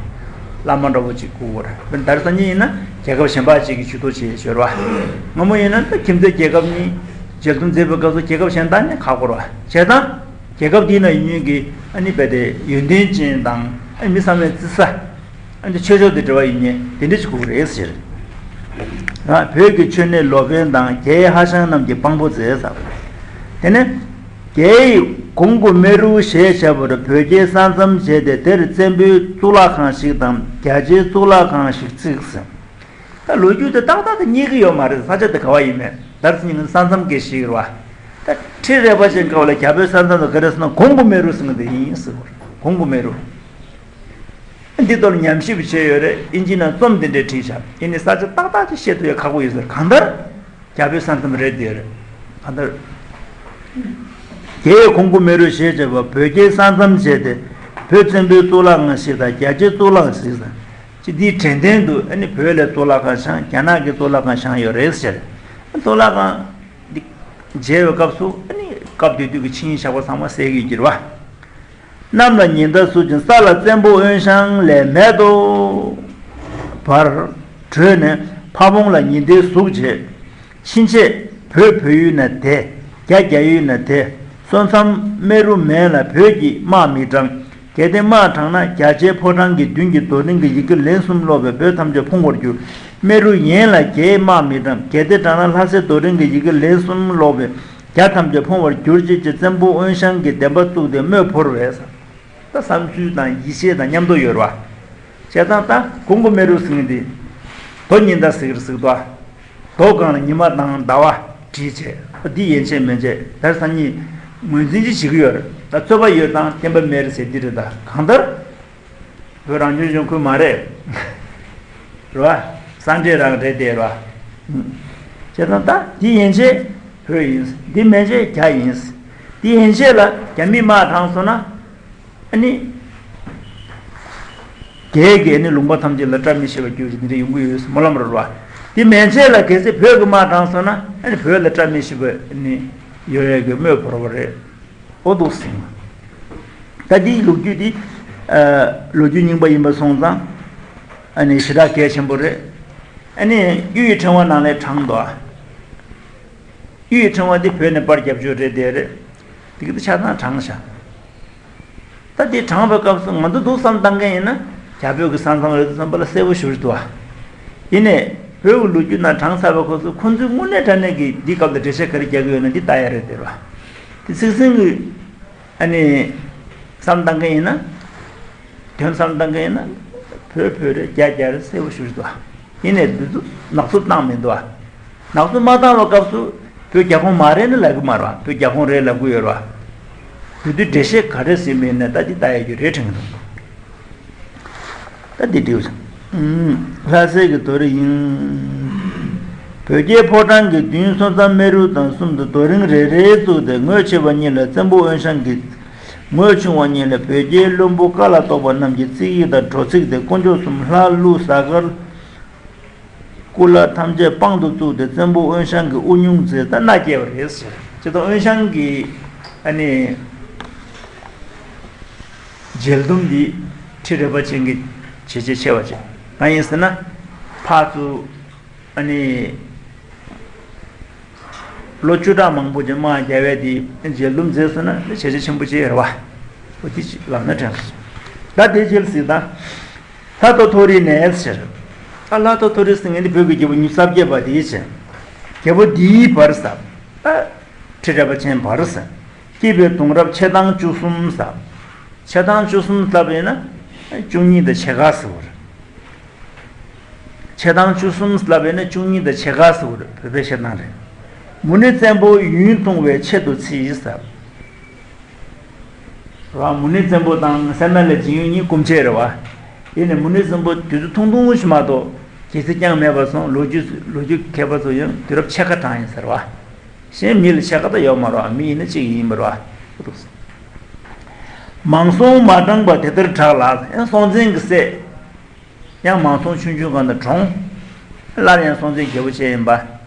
བླ་མ་འདྲ་བོ་ཅིག་དགོས་ཀྱི་ཡོད་རེད། དཔེར་ན་ད་རེས་སང་ཉིན་ཡིན་ན་རྒྱལ་ཁབ་གཞན་པ་ཅིག་གིས་ཇུས་གཏོགས་བྱེད་ཞོར་བ། སྔ་མོ་ཡིན་ན་ད་ཁྱིམ་མཚེས་རྒྱལ་ཁབ་གཉིས་འཇལ་འདུམ་མཛད་པའི་སྐབས་སུ་རྒྱལ་ཁབ་གཞན་དག་ནས་ཁག་པོ་རེད་བ། བྱས་ཙང་རྒྱལ་ཁབ་དེའི་ནང་ཡོད་མཁན་གྱི་ཨ་ནི་རྦད་དེ་ཡོན་ཏན་ཅན་དང་ཨ་ནི་མི་བསམ་པའི་བརྩི་ས། ཨ་ནི་ཆོས་ཕྱོགས་དེ་འབྲེལ་བ་ཡིན་ཉེ་དེ་འདྲ་ཞིག་དགོས་ཀྱི་རེད་ཟེར། ཡང་བོད་ཀྱི་མཆོད་གནས་ལོ་པཎ་དང་། རྒྱའི་ཧྭ་ཤང་རྣམས་ཀྱིས་དཔང་པོ་མཛད་ཟེར། དེ་ནས་རྒྱའི་གོང་གུ་མེ་རུ་ཞེས་བྱ་བར་བོད་རྒྱའི་ས་མཚམས་བྱས་ཏེ། དེར་བཙན་པོའི་གཙུག་ལག་ཁང་ཞིག་དང་། རྒྱ་ཆེའི་གཙུག་ལག་ཁང་ཞིག་བརྩིགས་ཟེར། ད་ལོ་རྒྱུས་དེ་ཏག་ཏག་དེ་རྙེད་ཀྱི་ཡོད་མ་རེད། ས་ཆ་དེ་ག་བ་ཡིན་མིན། ད་རེས་ཉིན་ས་མཚམས་སྐད་ཞིག་རེད་བ། ད་ཁྲི་རལ་པ་ཅན་སྐབས་ལ་རྒྱ་བོད་ས་མཚམས་དེ་ག་རེ་ཟེར་ན་གོང་གུ་མེ་རུ་ཟེར་མཁན་དེ་ཡིན་ཟེར་བ་རེད། གོང་གུ་མེ་རུ། འདི་ཐོག་ལ་ཉམས་ཞིབ་བྱས་ཡོད་རེད། ཨིན་ཇི་ནང་རྩོམ་འདི་འདྲས་བྲིས་བཞག་ཡིན་ནའི་ས་ཆ་ཏག་ཏག་ཅིག་བཤད་ཐུབ་ཡ་ཁག་པོ་ཡོད་ཟེར། གང་ལྟར་རྒྱ་བོད་ས་མཚམས་རེད་དེ་རེད། གང་ལྟར་རྒྱའི་གོང་གུ་མེ་རུ་ཞེས་བྱ་བ་བོད་རྒྱའི་ས་མཚམས་བྱས་ཏེ། བོད་བཙན་པོའི་གཙུག་ལག་ཁང་ཞིག་དང་། རྒྱ་ཆེའི་གཙུག་ལག་ཞིག་དང་། ཅི་འདིའི་དྲན་རྟེན་དུ་ཨ་ནི་བོད་ལ་གཙུག་ལག་ཁང་བཞེངས། རྒྱ་ནག་གི་གཙུག་ལག་ཁང་བཞེངས་ཡོད་རེད་ཟེར། གཙུག་ལག་ཁང་འདི་མཇལ་བའི་སྐབས་སུ་ཨ་ནི་སྐབས་དེ་དུས་ཀྱི་ཆིངས་ཡིག་བཞག་པ་ཚང་མ་གསལ་གྱི་འགྱུར་བ། གནམ་ལ་ཉི་ཟླ་ཟུག་ཅིང་ས་ལ་བཙན་པོ་དབོན་ཞང་ལས་མེད་དོ། བར་བྲོས་ནས་ཕ་བོང་ལ་ཉི་ཟླའི་གཟུགས་བྱས། ཕྱིན་ཆད་བོད་བོད་ཡུལ་ན་བདེ། རྒྱ་རྒྱ་ཡུལ་ན་བདེ། སོ་མཚམས་རྨེ་རུ་མན་ལ་བོད་ཀྱིས་དམག་མི་དྲངས། གལ་ཏེ་དམག་དྲངས་ན་རྒྱ་ཆེའི་ཕོ་བྲང་གི་མདུན་གྱི་རྡོ་རིང་གི་ཡི་གེ་ལན་གསུམ་ཀློག་པས་བོད་ཐམས་ཅད་ཕུང་བར་འགྱུར། རྨེ་རུ་ཡན་ལ་རྒྱའི་དམག་མི་དྲངས། གལ་ཏེ་དྲངས་ན་ལྷ་སའི་རྡོ་རིང་གི་ཡི་གེ་ལན་གསུམ་ཀློག་པས་རྒྱ་ཐམས་ཅད་ཕུང་བར་འགྱུར་ཅིག་ཅེས་བཙན་པོ་དབོན་ཞང་གིས་བདེན་པ་བཙུགས་ཏེ་དམོད་ཕོར་བས། ད་བསམ་ཚུལ་དང་ཡིད་ཆེས་དང་མཉམ་དུ་ཡོད་རེད་བ། བྱས་ཙང་ད་གོང་གུ་མེ་རུ་ཟེར་མཁན་དེ་རྡོ་ཉི་ཟླ་ཟེར་གི་རེད་ཟེར་གི་འདུག་བ། རྡོ་སྒང་ལ་ཉི་མ་དང་ཟླ་བ་བྲིས་བྱས། འདི་ཡན་ཆད་མན་ཆད་ད་རེས་སང་ཉིན་ངོས་འཛིན་ཅིག་བྱེད་ཀྱི་ཡོད་རེད། ད་རྩོད་པ་ཡོད་དང་བསྟན་པ་མེད་རེད་ཟེར་འདི་རེད། ད་གང་ལྟར་བོད་རང་སྐྱོང་ལྗོངས་ཁུལ་མ་རེད། རེད་བ། ས་འབྲས་རང་རེད་དེ་རེད་བ། བྱས་ཙང་ད་འདི་ཡན་ཆད་བོད་ཡིན། འདི་མན་ཆད་རྒྱ་ཡིན། འདི་ཡན་ཆད་ལ་རྒྱ་མིས་དམག་དྲངས་སོང་ན། ཨ་ནི། རྒྱའི་གི་ཨ་ནི་ལུང་པ་ཐམས་ཅད་ལ་བཀྲ་མི་ཤིས་པ་གྱུར་ཅིག་འདི་འདྲ་ཡོང་གི་ཡོད་སྨོན་ལམ་རེད་བ། འདི་མན་ཆད་ལ་གལ་སྲིད་བོད་ཀྱི་དམག་དྲངས་སོང་ན་ཨ་ནི་བོད་ལ་བཀྲ་མི་ཤིས་པ་ཨ་ནི་ཡོང་ཡས་ཀྱི་དམོད་ཕོར་བ་རེད། ཨོ་འདུག་སེ། ད་འདིའི་ལོ་རྒྱུས་འདི། ཨ། ལོ་རྒྱུས་རྙིང་པ་ཡིན་པ་སོང་ཙང་། ཨ་ནི་ཞེ་དྲག་གལ་ཆེན་པོ་རེད། ཨ་ནི་གཡུ་ཡི་ཕྲེང་བ་ནང་ལ་དྲངས་འདུག་ཨ། གཡུ་ཡི་ཕྲེང་བ་འདི་བོད་ནས་པར་རྒྱབ་ཆོག་རེད་དེ་རེད། དེ་གི་ད་ཆ་ཚང་དྲངས་ཤག་ད་འདི་དྲངས་པའི་སྐབས་སུ་ང་ཚོ་འདུག་བསམ་བཏང་མཁན་ཡིན་ན་རྒྱ་བོད་ཀྱི་ས་མཚམས་རེད་འདུག་བསམ་པ་ལ་གསལ་པོ་ཞེ་པོ་ཅིག་འདུག་ཨ། ཡིན་ནའི་བོད་ཀྱི་ལོ་རྒྱུས་ནང་དྲངས་ཚར་བའི་སྐབས་སུ་ཁོང་ཚོས་དངོས་གནས་དྲང་གནས་ཀྱི་འདིའི་སྐབས་ལ་འགྲེལ་བཤད་ག་རེ་རྒྱག་གི་ཡོད་ན་འདི་ལྟ་ཡ་རེད་དེ་རེད་བ། དེ་ཚིག་ཟིན་གྱི། ཨ་ནི། བསམ་བཏང་མཁན་ཡིན་ན། དོན་བསམ་བཏང་མཁན་ཡིན་ན། བོད་བོད་རེད། རྒྱ་རྒྱ་རེད། གསལ་པོ་ཞེ་པོ་ཅིག་འདུག་ཡིན་ནའི་འདི་ཚོ་ནག་ཚོ་བཏང་མི་འདུག་ཨ། ནག་ཚོ་མ་བཏང་བའི་སྐབས་སུ་བོད་རྒྱ་ཁོངས་མ་རེད་ནི་ལབ་གི་མ་རེད་བ། བོད་རྒྱ་ཁོངས་རེད་ལབ་གི་ཡོད་རེད་བ། དེ་དུས་འགྲེལ་བཤད་ག་རེ་ཟིན་པ་ཡིན་ན་ད་འདི་ལྟ་ཡ་རྒྱུ་རེད་དྲན་གི་འདུག་ད་འདི་འགྲིག་སོང་། ལྷ་སའི་གི་རྡོ་རིང་ཡིན། བོད་རྒྱའི་ཕོ་བྲང་གི་མདུན་སོ་མཚམས་རྨེ་རུ་དང་གསུམ་དུ་རྡོ་རིང་རེ་རེ་བཙུགས་ཏེ་ངོས་ཆེ་བ་གཉིས་ལ་བཙན་པོ་དབོན་ཞང་གིས། ངོས་ཆུང་བ་གཉིས་ལ་བོད་རྒྱའི་བློན་པོ་ཀ་ལ་གཏོགས་པ་རྣམས་ཀྱི་རྩིག་ཡིག་དང་འགྲོ་ཚིག་སྟེ་དཀོན་མཆོག་གསུམ་ལྷ་ཀླུ་གཟའ་སྐར། སྐུ་ལྷ་ཐམས་ཅད་དཔང་དུ་བཙུགས་ཏེ་བཙན་པོ་དབོན་ཞང་གིས་དབུ་བརྙུང་མཛད་ད་མནའ་སྐྱེལ་བ་རེད་ཟེར། ཇི་ལྟར་དབོན་ཞང་གིས་ཨ་ནི་འཇལ་འདུམ་འདི་ཁྲི་རལ་པ་ཅན་གྱི་བྱས་རྗེས་ཆེ་བ་ཅིག་གང་ཡིན་ཟེར་ན། ཕར་ཚུར་ཨ་ནི་ ལོ་བཅུ་ཕྲག་མང་པོ་ཅིག་དམག་རྒྱག་པའི་དེ་རྗེས་ལུམ་མཛད་སོང་ན་ནི་བྱས་རྗེས་ཆེན་པོ་ཅིག་རེད་བ། འོ་དེ་ཅིག་ལབ་ན་དྲན་སོང་། ད་དེ་རྗེས་ལ་གཟིགས་དང་། ལྷ་ཐོ་ཐོ་རི་ནས་ཟེར། ད་ལྷ་ཐོ་ཐོ་རི་ཟེར་མཁན་དེ་བོད་ཀྱི་རྒྱལ་པོ་ཉི་ཤུ་རྩ་བརྒྱད་པ་དེའི་ཆེ། རྒྱལ་པོ་འདིའི་བར་ཟེར། ད་ཁྲི་རལ་པ་ཅན་བར་ཟེར། སྐྱེས་པའི་གདུང་རབས་ཆེ་ཐང་བཅུ་གསུམ་ཟེར། ཆེ་ཐང་བཅུ་གསུམ་ལབ་ཡིན་ན་བཅུ་གཉིས་དང་ཕྱེད་ཀ་ཟེར་བ་རེད། ཆེ་ཐང་བཅུ་གསུམ་ལབ་ཡིན་ན་བཅུ་གཉིས་དང་ཕྱེད་ཀ་ཟེར་བ་རེད། བོད་པའི་ཆེ་ཐང་རེད། མུ་ནེ་བཙན་པོ་ཡུན་ཐུང་བའི་ཆེད་དུ་ཚིག་ཟེར། རེད་བ། མུ་ནེ་བཙན་པོ་དང་སད་ན་ལའི་འཇིང་ཡོན་གཉིས་སྐུ་མཆེད་རེད་བ། ཡིན་ནའི་མུ་ནེ་བཙན་པོ་དུས་ཚོད་ཐུང་ཐུང་ཞིག་མ་གཏོགས་རྒྱལ་སྲིད་རྐྱང་མེད་པ་སོང་། ལོ་རྒྱུས་ལོ་རྒྱུས་མཁས་པ་ཚོ་ཡང་དུས་རབས་ཕྱེད་ཀ་གྲངས་ཡིན་ཟེར་བ། གཞན་མི་ལ་ཕྱེད་ཀ་ད་ཡོད་མ་རེད་བ། མི་ཡིན་ན་གཅིག་ཡིན་པ་རེད་བ། མང་སྲོང་མ་དྲངས་པ་དེ་ལྟར་གྲགས་ལ། ཡང་སྲོང་བཙན་གྱི་སྲས། ཡང་མང་སྲོང་ཆུང་ཆུང་སྒང་དུ་གྲོངས། སླར་ཡང་སྲོང་བཙན་རྒྱལ་པོ་བྱས་ཡིན་པ། བྱས་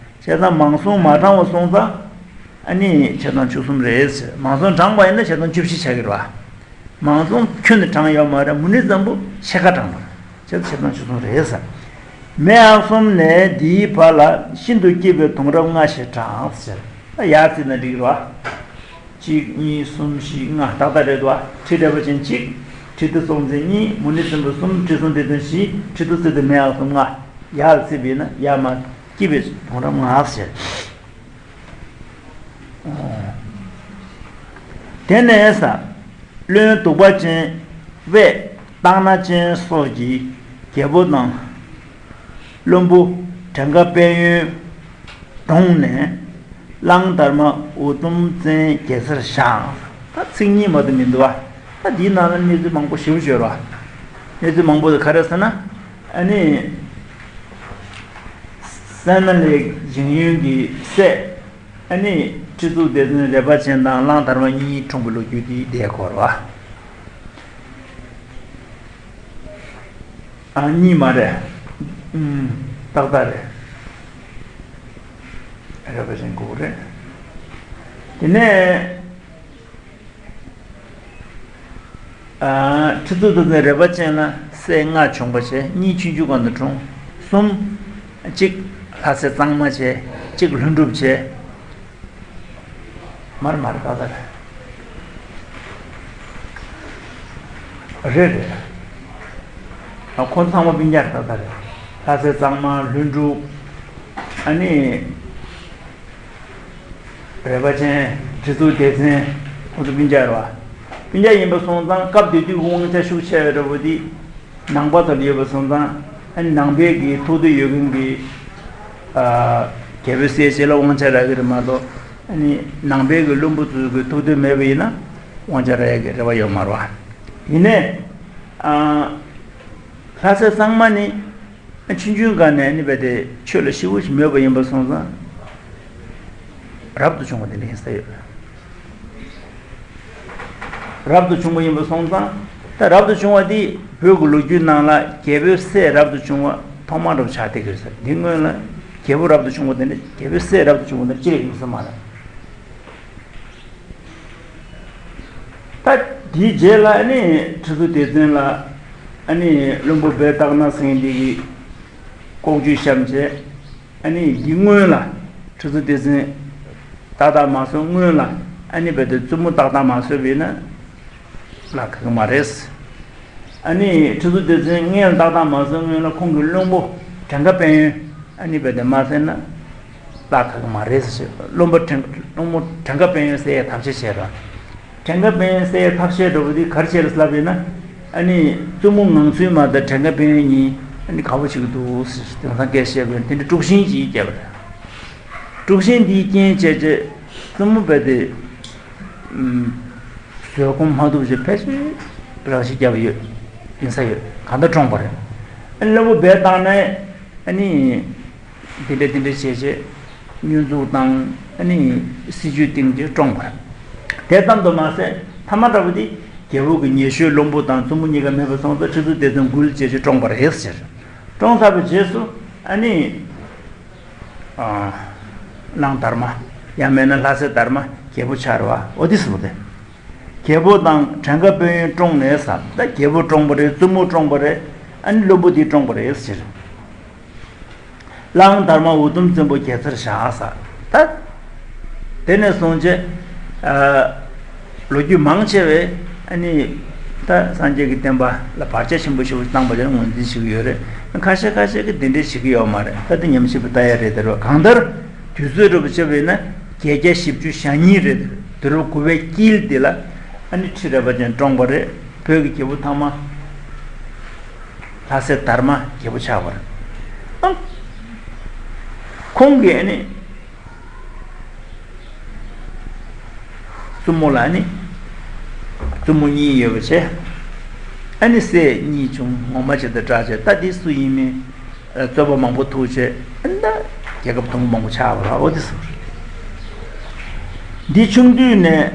ཙང་མང་སྲོང་མ་དྲངས་པ་སོང་ཙང་། ཨ་ནི་ཆེ་ཐང་བཅུ་གསུམ་རེད་ཟེར། མང་སྲོང་དྲངས་པ་ཡིན་ན་ཆེ་ཐང་བཅུ་བཞི་ཆགས་ཀྱི་རེད་བ། མང་སྲོང་ཁྱོན་ནས་དྲངས་ཡོད་མ་རེད། མུ་ནེ་བཙན་པོ་ཕྱེད་ཀ་དྲངས་པ། བྱས་ཙང་ཆེ་ཐང་བཅུ་གསུམ་རེད་ཟེར། མེས་ཨག་གསུམ་ནས་འདིའི་བར་ལ་ཤིན་ཏུ་སྐྱེས་པའི་གདུང་རབས་ལྔ་ཞེས་གྲགས་ཟེར། ད་ཡར་བརྩིས་ན་འགྲིག་གི་རེད་བ། གཅིག་གཉིས་གསུམ་བཞི་ལྔ་ཏག་ཏག་རེད་བ། ཁྲི་རལ་པ་ཅན་གཅིག་ཁྲི་ཐོག་སྲོང་བཙན་གཉིས། མུ་ནེ་བཙན་པོ་གསུམ། ཁྲི་སྲོང་ལྡེ་བཙན་བཞི། ཁྲི་ཐོག་སྲིད་དེ་མེས་ཨག་གསུམ་ལྔ། ཡར་བརྩིས་པ་ཡིན་ན་ཡར་མར་སྐྱེས་པའི་གདུང་རབས་ལྔ་ཟེར། དེ་ནས་ས། བློན་གདུག་པ་ཅན་པས་སྟག་སྣ་ཅན་སོགས་ཀྱི་རྒྱལ་པོ་དང་། བློན་པོ་བྲན་ཁ་དཔལ་ཡོན་བཀྲོངས་ནས། གླང་དར་མ་འུ་དུམ་བཙན་རྒྱལ་སར་བཞེངས། ད་ཚིག་གཉིས་མ་གཏོགས་མི་འདུག་བ། ད་འདིའི་ནང་ལ་གནས་ཚུལ་མང་པོ་ཞེ་པོ་ཅིག་ཡོད་རེད་བ། གནས་ཚུལ་མང་པོ་དེ་ག་རེ་ཟེར་ན། ཨ་ནི། སད་ན་ལའི་འཇིང་ཡོན་གྱི་སྲས། ཨ་ནི་ཁྲི་གཙུག་ལྡེ་བཙན་རལ་པ་ཅན་དང་གླང་དར་མ་གཉིས་འཁྲུངས་པའི་ལོ་རྒྱུས་དེ་འདིར་འཁོད་རེད་བ། ཨ། གཉིས་མ་རེད། ཨུམ། ཏག་ཏག་རེད། རལ་པ་ཅན་དགུ་རེད། དེ་ནས། ཨ། ཁྲི་གཙུག་ལྡེ་བཙན་རལ་པ་ཅན་ལ་སྲས་ལྔ་བྱུང་བ་བྱས། གཉིས་ཆུང་ཆུང་སྒང་དུ་གྲོངས། གསུམ། གཅིག་ལྷ་སྲས་གཙང་མ་བྱས། གཅིག་ལྷུན་གྲུབ་བྱས། མར་མར་ཏག་ཏག་རེད། རེད་རེད། ཨ། ཁོང་ཚང་མ་སྤུན་ཀྱག་ཏག་ཏག་རེད། ལྷ་སྲས་གཙང་མ། ལྷུན་གྲུབ། ཨ་ནི། རལ་པ་ཅན། ཁྲི་གཙུག་ལྡེ་བཙན། ཁོང་ཚོ་སྤུན་ཀྱག་རེད་བ། སྤུན་ཀྱག་ཡིན་པ་སོང་ཙང་སྐབས་དེ་དུས་ཀྱི་དབང་ཆ་ཤུགས་ཆེ་བའི་འདྲ་པོ་དེ་ནང་པ་ཚོ་ལ་ཡོད་པ་སོང་ཙང་། ཨ་ནི་ནང་པའི་གི་ཐུགས་འདོད་ཡོད་མཁན་གྱི། ཨ། རྒྱལ་པོའི་སྲས་བཅས་ལ་དབང་ཆ་རག་གི་རེད་མ་གཏོགས། ཨ་ནི་ནང་པའི་གི་བློན་པོ་ཚོའི་གི་ཐུགས་འདོད་མེད་པ་ཡིན་ན་དབང་ཆ་རག་ཡ་གི་རེ་བ་ཡོད་མ་རེད་བ། ཡིན་ནའི། ཨ། ལྷ་སྲས་གཙང་མ་ནི། ཆུང་ཆུང་སྒང་ནས་ནི་རྦད་དེ་ཆོས་ལ་ཞེ་པོ་ཞིག་མོས་པ་ཡིན་པ་སོང་ཙང་། རབ་ཏུ་བྱུང་བ་དེ་འདྲ་ཡིན་ས་ཡོད། རབ་ཏུ་བྱུང་བ་ཡིན་པ་སོང་ཙང་། ད་རབ་ཏུ་བྱུང་བ་དེ་བོད་ཀྱི་ལོ་རྒྱུས་ནང་ལ་རྒྱལ་པོའི་སྲས་རབ་ཏུ་བྱུང་བ་ཐོག་མ་འདྲ་པོ་ཆགས་བསྡད་ཀྱི་རེད་ཟེར། འདི་སྔོན་ལ་རྒྱལ་པོ་རབ་ཏུ་བྱུང་བ་དེ་འདྲ། རྒྱལ་པོའི་སྲས་རབ་ཏུ་བྱུང་བ་དེ་འདྲ་ཅི་ལ་ཡིན་ས་མ་རེད། ད་དེའི་རྗེས་ལ་ཨ་ནི་ཁྲི་གཙུག་ལྡེ་བཙན་ལ་ཨ་ནི་བློན་པོ་བེ་སྟག་སྣ་ཟེར་མཁན་འདི་གིས་ལྐོག་ཇུས་བཤམས་བྱས། ཨ་ནི་འདི་སྔོན་ལ་ཁྲི་གཙུག་ལྡེ་བཙན་ཏག་ཏག་མ་བཟོས་སྔོན་ལ། ཨ་ནི་རྦད་དེ་བཙུན་མོ་ཏག་ཏག་མ་བཟོས་པ་ཡིན་ན་ལ་ཁག་གི་མ་རེད། ཨ་ནི་ཁྲི་གཙུག་ལྡེ་བཙན་སྔོན་ལ་ཏག་ཏག་མ་བཟོས་སྔོན་ལ་ཁོང་གི་བློན་པོ་བྲན་ཁ་དཔལ་ཡོན། ཨ་ནི་རྦད་དེ་མ་བསད་ན་ལ་ཁག་གི་མ་རེད་ཟེར། བློན་པོ་བྲན། བློན་པོ་བྲན་ཁ་དཔལ་ཡོན་བསད་ཡའི་ཐབས་ཤེས་བྱས་ར། བྲན་ཁ་དཔལ་ཡོན་བསད་ཡའི་ཐབས་ཤེས་འདྲ་པོ་འདི་ག་རེ་བྱས་རེད་ལབ་ཡིན་ན། ཨ་ནི་བཙུན་མོ་ངང་ཚུལ་མ་དང་བྲན་ཁ་དཔལ་ཡོན་གཉིས་ཨ་ནི་དགའ་པོ་བྱེད་ཀྱི་འདུག་ཟེར། དེང་སང་སྐད་བཤད་པ་ཡིན་ན་དེ་འདྲ་དཀྲུག་ཤིང་ཅིག་བརྒྱབ་པ་རེད། དཀྲུག་ཤིང་འདིའི་རྐྱེན་བྱས་རྗེས་བཙུན་མོ་རྦད་དེ། ཨུམ། བཟོད་སྒོམ་མ་ཐུབ་ཅིག་ཕལ་ཆེར་རང་ཤི་བརྒྱབ་ཡོད། ཡིན་ས་ཡོད། གང་ལྟར་བཀྲོངས་པ་རེད། ཨ་ནི་བློན་པོ་བེ་སྟག་སྣ། ཨ་ནི། དེ་འདྲ་དེ་འདྲ་བྱས་བྱས་བསྙོན་འཛུགས་དང་ཨ་ནི་སྲིད་ཇུས་བཏིང་བྱས་བཀྲོངས་པ་རེད། དེ་ཙམ་དུ་མ་ཟད་མཐའ་མ་འདྲ་པོ་དེ་རྒྱལ་པོ་གི་ཉེ་ཤོས་བློན་པོ་དང་བཙུན་མོ་གཉིས་ཀ་མེད་པ་སོང་ཙང་ཁྲི་གཙུག་ལྡེ་བཙན་འགུལ་བྱས་བྱས་བཀྲོངས་པ་རེད་ཟེར། བཀྲོངས་ཚར་བའི་རྗེས་སུ་ཨ་ནི། ཨ། གླང་དར་མ། ཡང་མིན་ན་ལྷ་སྲས་དར་མ་རྒྱལ་པོ་ཆགས་རེད་བ། འོ་དེ་ཟེར་བ་དེ། རྒྱལ་པོ་དང་བྲན་ཁ་དཔལ་ཡོན་བཀྲོངས་ནས་ཟེར། ད་རྒྱལ་པོ་བཀྲོངས་པ་རེད། བཙུན་མོ་བཀྲོངས་པ་རེད། ཨ་ནི་བློན་པོ་འདི་བཀྲོངས་པ་རེད་ཟེར། གླང་དར་མ་འུ་དུམ་བཙན་པོ་རྒྱལ་སར་བཞག་ཟེར། ད་ དེ་ནས་བཟུང་བྱས། ཨ། ལོ་རྒྱུས་མང་ཆེ་བས་ཨ་ནི་ད་སངས་རྒྱས་ཀྱི་བསྟན་པ་ལ་བར་ཆད་ཆེན་པོ་ཞེ་པོ་བཏང་པ་ལ་ངོས་འཛིན་བྱེད་ཀྱི་ཡོད་རེད། ཁ་ཤས་ཁ་ཤས་ཀྱིས་དེ་འདྲས་བྱེད་ཀྱི་ཡོད་མ་རེད། ད་དེ་ཉམས་ཞིབ་པ་ལྟ་ཡ་རེད། དེ་རུ་གང་ལྟར་དུས་ཚོད་འདྲ་པོ་བྱས་པ་ཡིན་ན་བརྒྱད་བརྒྱ་བཞི་བཅུ་ཞེ་གཉིས་རེད། དུས་རབས་དགུ་པའི་དཀྱིལ་འདི་ལ་ཨ་ནི་ཁྲི་རལ་པ་ཅན་བཀྲོངས་པ་རེད། བོད་ཀྱི་རྒྱལ་པོ་ཐ་མ་ལྷ་སྲས་དར་མ་རྒྱལ་པོ་ཆགས་པ་རེད། ཨང་། ཁོང་གིས་ཨ་ནི། བཙུན་མོ་ལ་ནི་བཙུན་མོ་གཉིས་ཡོད་པ་བྱས། ཨ་ནི་སྲས་གཉིས་བྱུང་། ངོ་མ་བྱས་ཏེ་སྐྲག་བྱས། ད་འདི་སུ་ཡིན་མིན་རྩོད་པ་མང་པོ་ཐུག་བྱས། ཨ་ནི་ད་རྒྱལ་ཁབ་དུམ་བུ་མང་པོ་ཆགས་པ་ལ་འོ་དེ་སུ་རེད། འདི་ཆུང་དུས་ནས་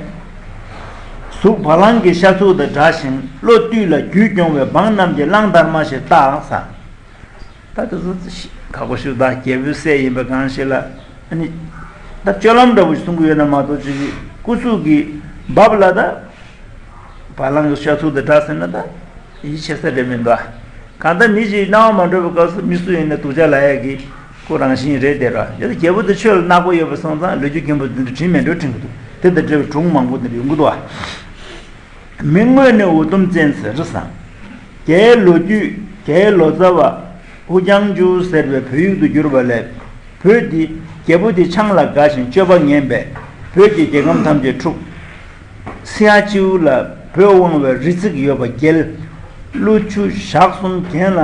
གཟུགས་བ་ལང་གི་ཤ་ཚུགས་དང་འདྲ་ཞིང་། བློ་བཏུད་ལ་རྒྱུད་སྐྱོང་བའི་འབངས་རྣམས་ཀྱིས་གླང་དར་མ་ཞེས་བཏགས་ས། ད་དེ་ཚོ་ཁག་པོ་ཞིག་ད་རྒྱལ་པོའི་སྲས་ཡིན་པ་གང་ཞིག་ལ་ཨ་ནི་ད་སྤྱོད་ལམ་འདྲ་པོ་ཞིག་གསུང་གི་ཡོད་ན་མ་གཏོགས། ཅིག་སྐུ་གཟུགས་ཀྱི་འབབ་ལ་ད་བ་ལང་གི་ཤ་ཚུགས་དང་འདྲ་ཟེར་ན་ད་ཡིད་ཆེས་ས་རེད་མི་འདུག། གང་ལྟར་མི་ཞིག་སྣང་བ་མ་འགྲོ་བའི་སྐབས་སུ་མི་སུ་ཡིན་ན་སྡུག་ཅག་ལབ་ཡ་གི་ཁོ་རང་བཞིན་རེད་དེ་ར། ཡ་ད་རྒྱལ་པོ་དེ་ཆོས་ལ་གནག་པོ་ཡོད་པ་སོང་ཙང་ལོ་རྒྱུས་རྒན་པོ་འདི་འདྲ་དྲིན་མེད་འགྲོ་དྲན་གི་འདུག། དེ་དང་འབྲེལ་བའི་སྒྲུང་མང་པོ་འདི་འདྲ་ཡོང་གི་འདུག་ཨ། མི་དངོས་ནི་འུ་དུམ་བཙན་ཟེར་བསམ། རྒྱའི་ལོ་རྒྱུས་རྒྱའི་ལོ་ཙཱ་བ་ཧུ་ཅང་ཇུ་ཟེར་བའི་བོད་ཡིག་ཏུ་བསྒྱུར་བ་ལས། བོད་འདི་རྒྱལ་པོ་དེ་ཆང་ལ་དགའ་ཞིང་སྤྱོད་པ་ངན་པས་བོད་ཀྱི་རྒྱལ་ཁམས་ཐམས་ཅད་འཁྲུགས། སི་ཡ་ཅིའུ་ལ་བོད་དབང་བའི་རི་བརྩིགས་ཡོད་པ་བརྒལ། ཀླུ་ཆུ་ཞག་གསུམ་གྱེན་ལ་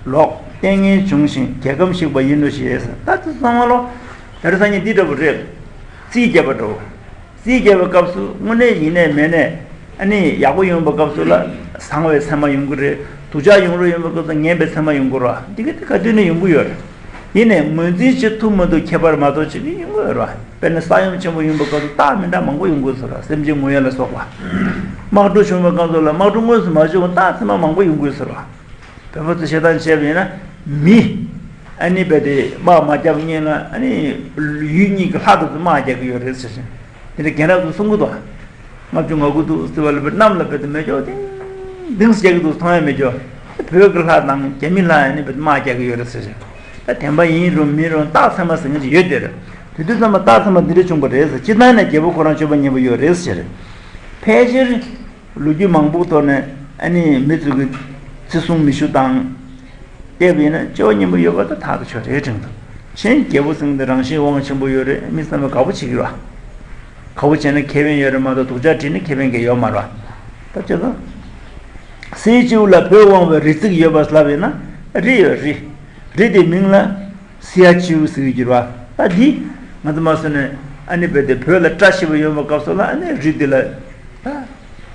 ལོག་ལྟས་ངན་བྱུང་ཞིང་རྒྱལ་ཁམས་བཤིག་པ་ཡིན་ནོ་ཞེས། ད་དེ་ཚང་མ་ལོ་དེར་སང་ཉིན་འདི་འདྲ་པོ་རེད། རྩིས་རྒྱབ་པ་འདྲ་པོ། རྩིས་རྒྱབ་པའི་སྐབས་སུ་དངོས་གནས་ཡིན་ནའི་མེད་ནའི་ཨ་ནི་ཡག་པོ་ཡོང་བའི་སྐབས་སུ་ལ་བཟང་བའི་མཚན་མ་ཡོང་གི་རེད། སྡུག་ཅག་ཡོང་རོགས་ཡོང་བའི་སྐབས་སུ་ངན་པའི་མཚན་མ་ཡོང་གི་རེད། འདི་ག་དེ་ག་དུས་ནས་ཡོང་གི་ཡོད་རེད། ཡིན་ནའི་ངོས་འཛིན་བྱེད་ཐུབ་མི་ཐུབ་ཁྱད་པར་མ་གཏོགས་བྱེད་ཀྱི་ཡོང་གི་ཡོད་རེད། དཔེར་ན་ས་ཡོམ་ཆེན་པོ་ཡོང་བའི་སྐབས་སུ་རྟགས་མི་འདྲ་མང་པོ་ཡོང་གི་ཡོད་ས་རེད། སེམས་ཅན་ངོ་ཡོད་ལ་སོགས་པ། དམག་འཁྲུག་བྱུང་བའི་སྐབས་སུ་ལ་དམག་འཁྲུག་དངོས་སུ་མ་བྱུང་བ་རྟགས་མཚན་མ་མང་པོ་ཡོང་གི་ཡོད་ས་རེད། བོད་པ་ཚོ་བཤད་སྟངས་བྱས་པ་ཡིན་ན་མི། ཨ་ནི་རྦད་དེ་དམག་མ་རྒྱག་སྔོན་ལ་ཨ་ནི་ཡུལ་གཉིས་ཀྱི་ལྷ་དེ་ཚོ་དམག་རྒྱག་གི་ཡོད་རེད་ཟེར་ཞིང་། དེ་འདྲ་རྒན་རབས་ཚོ་གསུང་གི་འདུག། ལྔ་བཅུ་ང་དགུ་འདུག་ཟེར་བ་ལ་རྦད་གནམ་ལ་རྦད་དེ་མེ་སྒྱོགས་ལྡིང་ལྡིང་ཟེར་རྒྱག་གི་འདུག། མཐོང་ཡ་མེད་ཀྱོ། བོད་ཀྱི་ལྷ་དང་རྒྱ་མི་ལྷ་ཨ་ནི་རྦད་དེ་དམག་རྒྱག་གི་ཡོད་རེད་ཟེར་ཞིང་། ད་བདེན་པ་ཡིན་རུང་མིན་རུང་རྟགས་མཚན་མ་ཟེར་མཁན་ཅིག་ཡོད་དེ་རེད། དེ་དུས་ཙམ་པ་རྟགས་མཚན་མ་འདི་འདྲ་བྱུང་བ་རེད་ཟེར། སྤྱིར་བཏང་ནས་རྒྱལ་པོ་ཁོ་རང་སྤྱོད་པ་ངན་པ་ཡོད་རེད་ཟེར། ཕལ་ཆེར། ལོ་རྒྱུས་མང་པོའི་ཐོག་ནས་ཨ་ནི་མི་ཚོས་ཀྱི་བརྩི་སྲུང་མི་ཞུ་དང་། བལྟས་པ་ཡིན་ན་སྤྱོད་པ་ངན་པོ་ཡོད་པ་ད་ཐག་ཏུ་ཆོད་རེད་དྲན་འདུག། ཕྱིན་རྒྱལ་པོ་ཟེར་མཁན་དེ་རང་བཞིན་དབང་ཆེན་པོ་ཡོད་རེད། མི་ཚང་མས་དགའ་པོ་བྱེད་ཀྱི་རེད་བ། དགའ་པོ་བྱས་ན་ཁེ་ཕན་ཡོད་རེད་མ་གཏོགས་སྡུག་ཅག་བྲིས་ན་ཁེ་ཕན་གྱི་ཡོད་མ་རེད་བ། ད་བྱས་ཙང་། སི་ཡ་ཅིའུ་ལ་བོད་དབང་བའི་རི་བརྩིགས་ཡོད་པ་ལབ་ཡིན་ན་རི་ཡོད་རི། རི་དེ་མིང་ལ། སི་ཡ་ཅིའུ་ཟེར་གྱི་ཡོད་རེད་བ། ད་འདི་ང་ཚོ་མ་སོ་ནས་ཨ་ནི་རྦད་དེ་བོད་ལ་བཀྲ་ཤིས་པ་ཡོང་བའི་སྐབས་སུ་ལ་ཨ་ནི་རི་འདི་ལ་ད་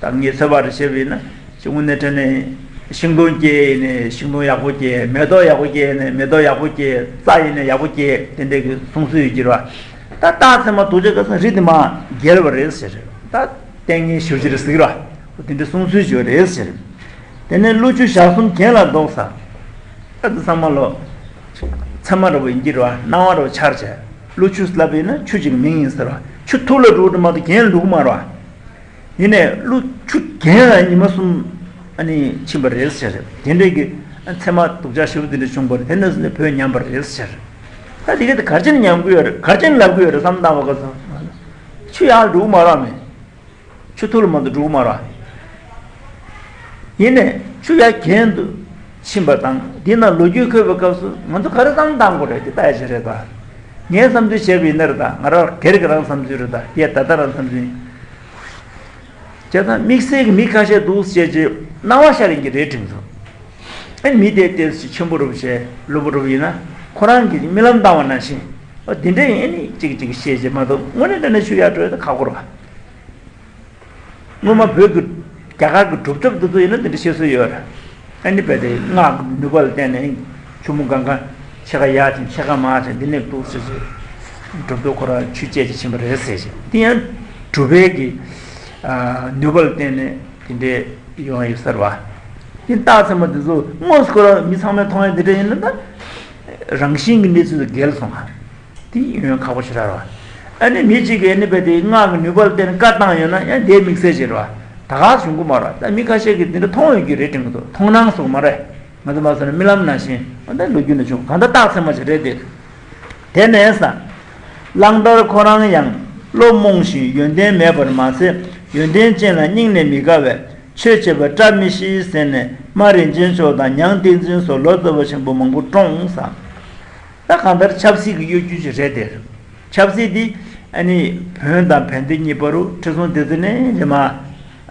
ད་ངས་ཚོད་དཔག་རེ་བྱས་པ་ཡིན་ན་ཅིག་དངོས་གནས་དྲང་གནས་ཤིང་སྡོང་སྐྱེས་ནས་ཤིང་སྡོང་ཡག་པོ་སྐྱེས། མེ་ཏོག་ཡག་པོ་སྐྱེས་ནས་མེ་ཏོག་ཡག་པོ་སྐྱེས། རྩྭ་ཡིན་ནས་ཡག་པོ་སྐྱེས། དེ་འདྲའི་གི་གསུང་སྲོལ་ཡོད་ཀྱི་རེད་བ། ད་རྟགས་མཚན་མ་སྡུག་ཅག་ག་ཚོད་རི་འདི་མར་བརྒལ་བ་རེད་ཟེར། ད་ལྟས་ངན་ཞེ་པོ་ཅིག་རེད་ཟེར་གྱི་རེད་བ། དེ་འདྲའི་གསུང་སྲོལ་ཅིག་ཡོད་རེད་ཟེར། དེ་ནས་ཀླུ་ཆུ་ཞག་གསུམ་གྱེན་ལ་ལྡོག་ས། ཨ་ཙི་ཚང་མ་ལོ། ཚད་མ་འདྲ་པོ་ཡིན་གྱི་རེད་བ། སྣང་བ་འདྲ་པོ་འཆར་བྱས། ཀླུ་ཆུ་ལབ་པ་ཡིན་ན་ཆུ་གཅིག་མིང་ཡིན་ཟེར་བ། ཆུ་ཐུར་ལ་འགྲོ་གི་མ་གཏོགས་གྱེན་ལ་འགྲོ་གི་མ་རེད་བ། ཡིན་ནའི་ཀླུ་ཆུ་གྱེན་ལ་ཉི་མ་གསུམ་ཨ་ནི་ཕྱིན་པ་རེད་ཟེར། དེ་འདྲའི་གི་ཚད་མ་སྡུག་ཅག་ཞེ་པོ་དེ་འདྲ་བྱུང་བ་རེད། དེ་ནས་བཟུང་ནས་བོད་ཉམས་པ་རེད་ཟེར། ད་དེ་ག་དེ་ག་རེ་བྱས་ནས་ཉམས་ཀྱི་ཡོད་རེད། ག་རེ་བྱས་ནས་ལབ་ཀྱི་ཡོད་རེད་བསམ་བློ་བཏང་བ་ག་ཚོད། ཆུ་ཡར་འགྲོ་གི་མ་རེད་མེད། ཆུ་ཐུར་ལ་མ་གཏོགས་འགྲོ་གི་མ་རེད། ཡིན་ནའི་ཆུ་ཡར་གྱེན་དུ་ཕྱིན་པ་དང་འདི་ན་ལོ་རྒྱུས་འཁོད་པའི་སྐབས་སུ་ང་ཚོ་ག་རེ་བསམ་བློ་བཏང་དགོས་རེད་དེ་ལྟ་ཡ་ཆེ་རེད་ད། ངའི་བསམ་ཚུལ་བྱས་པ་ཡིན་ན་རེད་ད། ང་རང་སྒེར་གྱི་རང་བསམ་ཚུལ་རེད་ད། དེ་ད་ལྟ་རང་བསམ་ཚུལ་ཡིན། བྱས་ཙང་དམིགས་བསལ་གྱི་མི་ཁ་ཤས་འདུག་ཟེར་བྱས་སྣང་བ་ཤར་ཡིན་གྱི་རེད་དྲན་སོང་། ཨ་ནི་མི་དེ་ཏོག་ཙམ་ཆེན་པོ་རུ་བྱས་ལོ་པོ་རུ་ཡིན་ན་ཁོ་རང་གིས་རྨི་ལམ་བཏང་བ་ནང་བཞིན། ཨ་དེ་འདྲ་ཡིན་ཨ་ནི་གཅིག་གཅིག་བཤད་བྱས་མ་གཏོགས་དངོས་གནས་དྲང་གནས་ཆུ་ཡར་འགྲོ་ཡ་ད་ཁག་པོ་རེད་བ། སྔོན་མ་བོད་ཀྱི་རྒྱ་གར་གྱི་གྲུབ་ཐོབ་དེ་ཚོ་ཡིན་ན་དེ་འདྲ་བཤད་སྲོལ་ཡོད་རེད། ཨ་ནི་རྦད་དེ་སྔགས་ཀྱི་ནུས་པ་ལ་བརྟེན་ནས་ཆུ་མོ་གང་ག་ཕྱེད་ཀ་ཡར་ཕྱིན་ཕྱེད་ཀ་མར་ཕྱིན་འདི་ནས་འདུག་ཟེར་ཟེར། གྲུབ་ཐོབ་ཁོ་རང་ཆུ་བཅད་ཅིག་ཕྱིན་པ་རེད་ཟེར་ཞིང་། དེ་ཡང་གྲུབ་པའི་གི་ནུས་པ་ལ་བརྟེན་ནས་དེ་འདྲའི་ཡོང་ཡོད་ཟེར་བ། དེ་རྟགས་མཚན་མ་དེ་ཚོ་དངོས་སུ་ཁོ་རང་མི་ཚང་མས་མཐོང་ཡ་དེ་འདྲ་ཡིན་ན་ད་རང་བཞིན་གྱི་གནས་ཚུལ་དང་འགལ་སོང་ང་། དེ་ཡོང་ཁག་པོ་ཞེ་དྲག་རེད་བ། ཨ་ནི་མི་གཅིག་གིས་ཨ་ནི་རྦད་དེ་སྔགས་ཀྱི་ནུས་པ་ལ་བརྟེན་ནས་བཀའ་བཏང་ཡོད་ན་ཡང་དེ་དམིགས་བསལ་ཅིག་རེད་བ། ད་ག་བྱུང་གི་མ་རེད་བ། ད་མི་ཁ་ཤས་ཀྱིས་དེ་འདྲ་མཐོང་ཡོད་ཀྱི་རེད་དྲན་གྱི་འདུག། མཐོང་སྣང་སོགས་མ་རེད། ང་ཚོ་མ་སོང་ན་རྨི་ལམ་ནང་བཞིན་ཨ་ད་ལོ་རྒྱུས་ནང་བྱུང་གང་ལྟར་རྟགས་མཚན་མ་ཞིག་རེད་དེ། དེ་ནས་ས། གླང་དར་ཁོ་རང་ཡང་ བློ་རྨོངས་ཤིང་ཡོན་ཏན་མེད་པར་མ་ཟད། ཡོན་ཏན་ཅན་ལ་སྙིང་ནས་མི་དགའ་བས། ཆོས་བྱེད་པར་བཀྲ་མི་ཤིས་ཟེར་ནས། རྨ་རིན་ཆེན་མཆོག་དང་ཉང་ཏིང་འཛིན་སོགས་ལོ་ཙཱ་བ་ཆེན་པོ་མང་པོ་བཀྲོངས་ས། ད་གང་ལྟར་ཆབ་སྲིད་ཀྱི་གཡོ་སྒྱུ་ཞིག་རེད་དེ། ཆབ་སྲིད་འདི་ཨ་ནི་བོན་དང་བན་དེ་གཉིས་བར་རུ་ཁྲི་སྲོང་ལྡེ་བཙན་ནས་རྗེས་མ་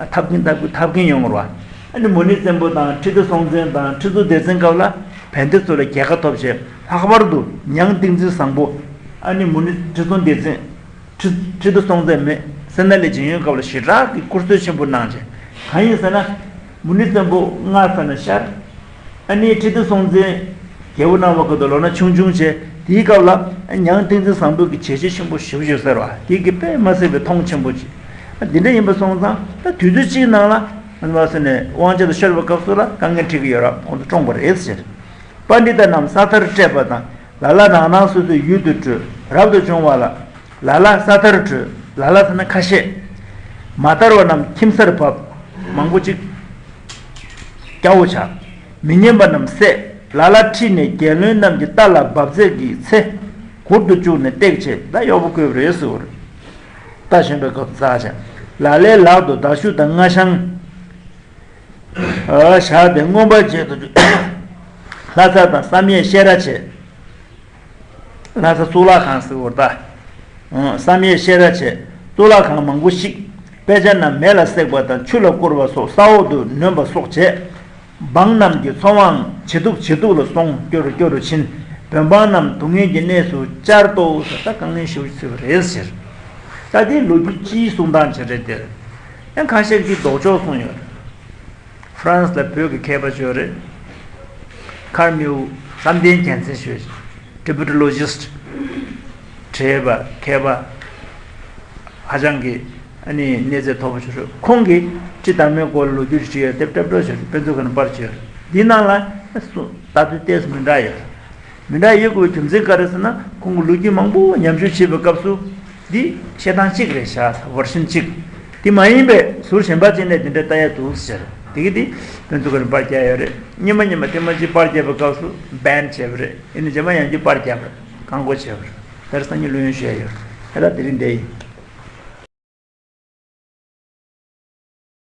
འཐབ་ཀྱིན་འཐབ་ཀྱིན་འཐབ་ཀྱིན་ཡོང་བ། ཨ་ནི་མུ་ནེ་བཙན་པོ་དང་ཁྲི་ལྡེ་སྲོང་བཙན་དང་ཁྲི་ཟུར་ལྡེ་བཙན་སྐབས་ལ་བན་དེ་ཚོ་ལ་རྒྱལ་ཁ་ཐོབ་བྱས། ལྷག་པར་དུ་ཉང་ཏིང་འཛིན་བཟང་པོ། ཨ་ནི་མུ་ནེ་ཁྲི་སྲོང་ལྡེ་བཙན། ཁྲི་ཁྲི་ལྡེ་སྲོང་བཙན་མེད་སེ་ན་ལི་ཇིང་ཡོན་སྐབས་ལ་ཞེ་དྲག་གི་བཀུར་སྟོད་ཆེན་པོ་གནང་བྱས། གང་ཡིན་ཟེར་ན། མུ་ནེ་བཙན་པོ་སྔ་ས་ནས་ཤར། ཨ་ནི་ཁྲི་ལྡེ་སྲོང་བཙན་རྒྱལ་པོ་གནང་བ་སྐབས་དུ་ལོ་ན་ཆུང་ཆུང་བྱས། དེའི་སྐབས་ལ་ཉང་ཏིང་འཛིན་བཟང་པོ་གི་བྱས་རྗེས་ཆེན་པོ་ཞེ་པོ་ཅིག་ཡོད་ཟེར་བ། དེ་གི་དཔེ་མ་སྲིད་པའི་མཐོང་ཆེན་པོ་ཅིག་འདི་འདྲ་ཡིན་པ་སོང་ཙང་ད་དུས་ཚོད་གཅིག་ནང་ལ་མ་ཟེར་ནས་དབང་ཆེན་དུ་ཤོར་བའི་སྐབས་སུ་ལ་དཀའ་ངལ་འཕྲད་ཀྱི་ཡོད་ར། ཁོང་ཚོ་བཀྲོངས་པ་རེད་ཟེར། པཎྜི་ཏ་རྣམས་ས་མཐར་བསྐྲད་པ་དང་། ལ་ལ་རང་རང་སོ་སོའི་ཡུལ་དུ་བྲོས། རབ་ཏུ་བྱུང་བ་ལ། ལ་ལ་ས་མཐར་བྲོས། ལ་ལ་ཟེར་ན་ཁ་ཤས། མ་དར་བ་རྣམས་ཁྱིམ་སར་བབས། མང་པོ་ཅིག་སྐྱ་བོ་ཆགས། མི་སྙན་པ་རྣམས་བསད། ལ་ལ་ཁྲིད་ནས་རྒྱལ་བློན་རྣམས་ཀྱི་རྟ་ལ་འབབ་རྫས་ཀྱི་ཚེ། གུར་དུ་བཅུག་ནས་བཏེགས་བྱས། ད་གཡོག་པོ་བསྐོས་པ་རེད་ཟེར་བ་རེད། རྟ་ཞོན་པའི་སྐབས་སུ་འཛེགས་བྱས། ལ་ལའི་ལག་ཏུ་མདའ་གཞུ་དང་རྔ་ཆང་། བཞག་སྟེ་མངོན་པར་བྱེད་དུ་འཇུག་ལྷ་ས་དང་བསམ་ཡས་བཤས་ར་བྱས། ལྷ་ས་གཙུག་ལག་ཁང་ཟེར་བ་རེད་ད། བསམ་ཡས་བཤས་ར་བྱས། གཙུག་ལག་ཁང་མང་པོ་བཤིག་དཔེ་ཆ་རྣམས་མེ་ལ་བསྲེགས་པ་དང་ཆུ་ལ་བསྐུར་བ་སོགས་ས་འོག་ཏུ་ནོན་པ་སོགས་བྱས། འབངས་རྣམས་ཀྱི་འཚོ་བའང་ཇེ་སྡུག་ཇེ་སྡུག་ལ་སོང་། སྐྱོ་རུ་སྐྱོ་རུ་ཕྱིན། བོད་འབངས་རྣམས་སྡུག་བསྔལ་གྱི་གནས་སུ་བཅར་ཏོ་ཟེར། ད་དཀའ་ངལ་ཞེ་པོ་ཅིག་ཕོག་པ་རེད་ཟེར། ད་དེ་ལོ་རྒྱུས་སྤྱིའི་གསུང་སྟངས་ཅིག་རེད་དེ། ཡང་ཁ་ཤས་ཀྱིས་ལྡོག་ཕྱོགས་གསུངས་ཡོད་རེད། ཧྥ་རན་སི་ལ་བོད་ཀྱི་མཁས་པ་ཅིག་ཡོད་རེད། ཁར་མིའུ་བསམ་གཏན་རྒྱལ་མཚན་ཞུ། Tibetologist། བྲིས་པ་མཁས་པ་ཧ་ཅང་གི་ཨ་ནི་གནས་ཚད་མཐོ་པོ་ཞིག་རེད། ཁོང་གིས་ཁྲི་དར་མའི་སྐོར་ལ་ལོ་རྒྱུས་བྲིས་ཡོད་དེ། སྐྲ་བྲོ་ཞིག་རེད། དཔེ་མཛོད་ཁང་ནས་པར་བྱས་ཡོད་རེད། འདིའི་ནང་ལ་ལྟ་ཚུལ་ཏོག་ཙམ་མི་འདྲ་ཡོད་རེད། མི་འདྲ་ཡོད་དགོས་པའི་རྒྱུ་མཚན་ག་རེ་ཟེར་ན། ཁོང་གི་ལོ་རྒྱུས་མང་པོ་ཉམས་ཞིབ་བྱེད་པའི་སྐབས་སུ། འདི་བཤད་སྟངས་གཅིག་རེད་ཤག་ཟེར། version་གཅིག་དེ་མ་ཡིན་པའི་ཟུར་གཞན་པ་ཅིག་ནས་དེ་འདྲ་ལྟ་ཡ་འདུག་ཟེར། དེ་གི་དེ་དཔེ་མཛོད་ཁང་ནས་པར་རྒྱག་ཡོད་རེད། སྔོན་མ་སྔོན་མ་ཐེངས་མ་གཅིག་པར་རྒྱག་པའི་སྐབས་སུ་ban་བྱས་པ་རེད། ཡིན་ནའི་རྗེས་མ་ཡང་བསྐྱར་པར་རྒྱག་པར་བཀག་འགོག་བྱས་པ་རེད། དེར་སང་ཉིན་ལོ་ཡོན་ཞུ་ཡ་ཡོད་རེད། ད་དེ་རིང་འདི་ཡིན།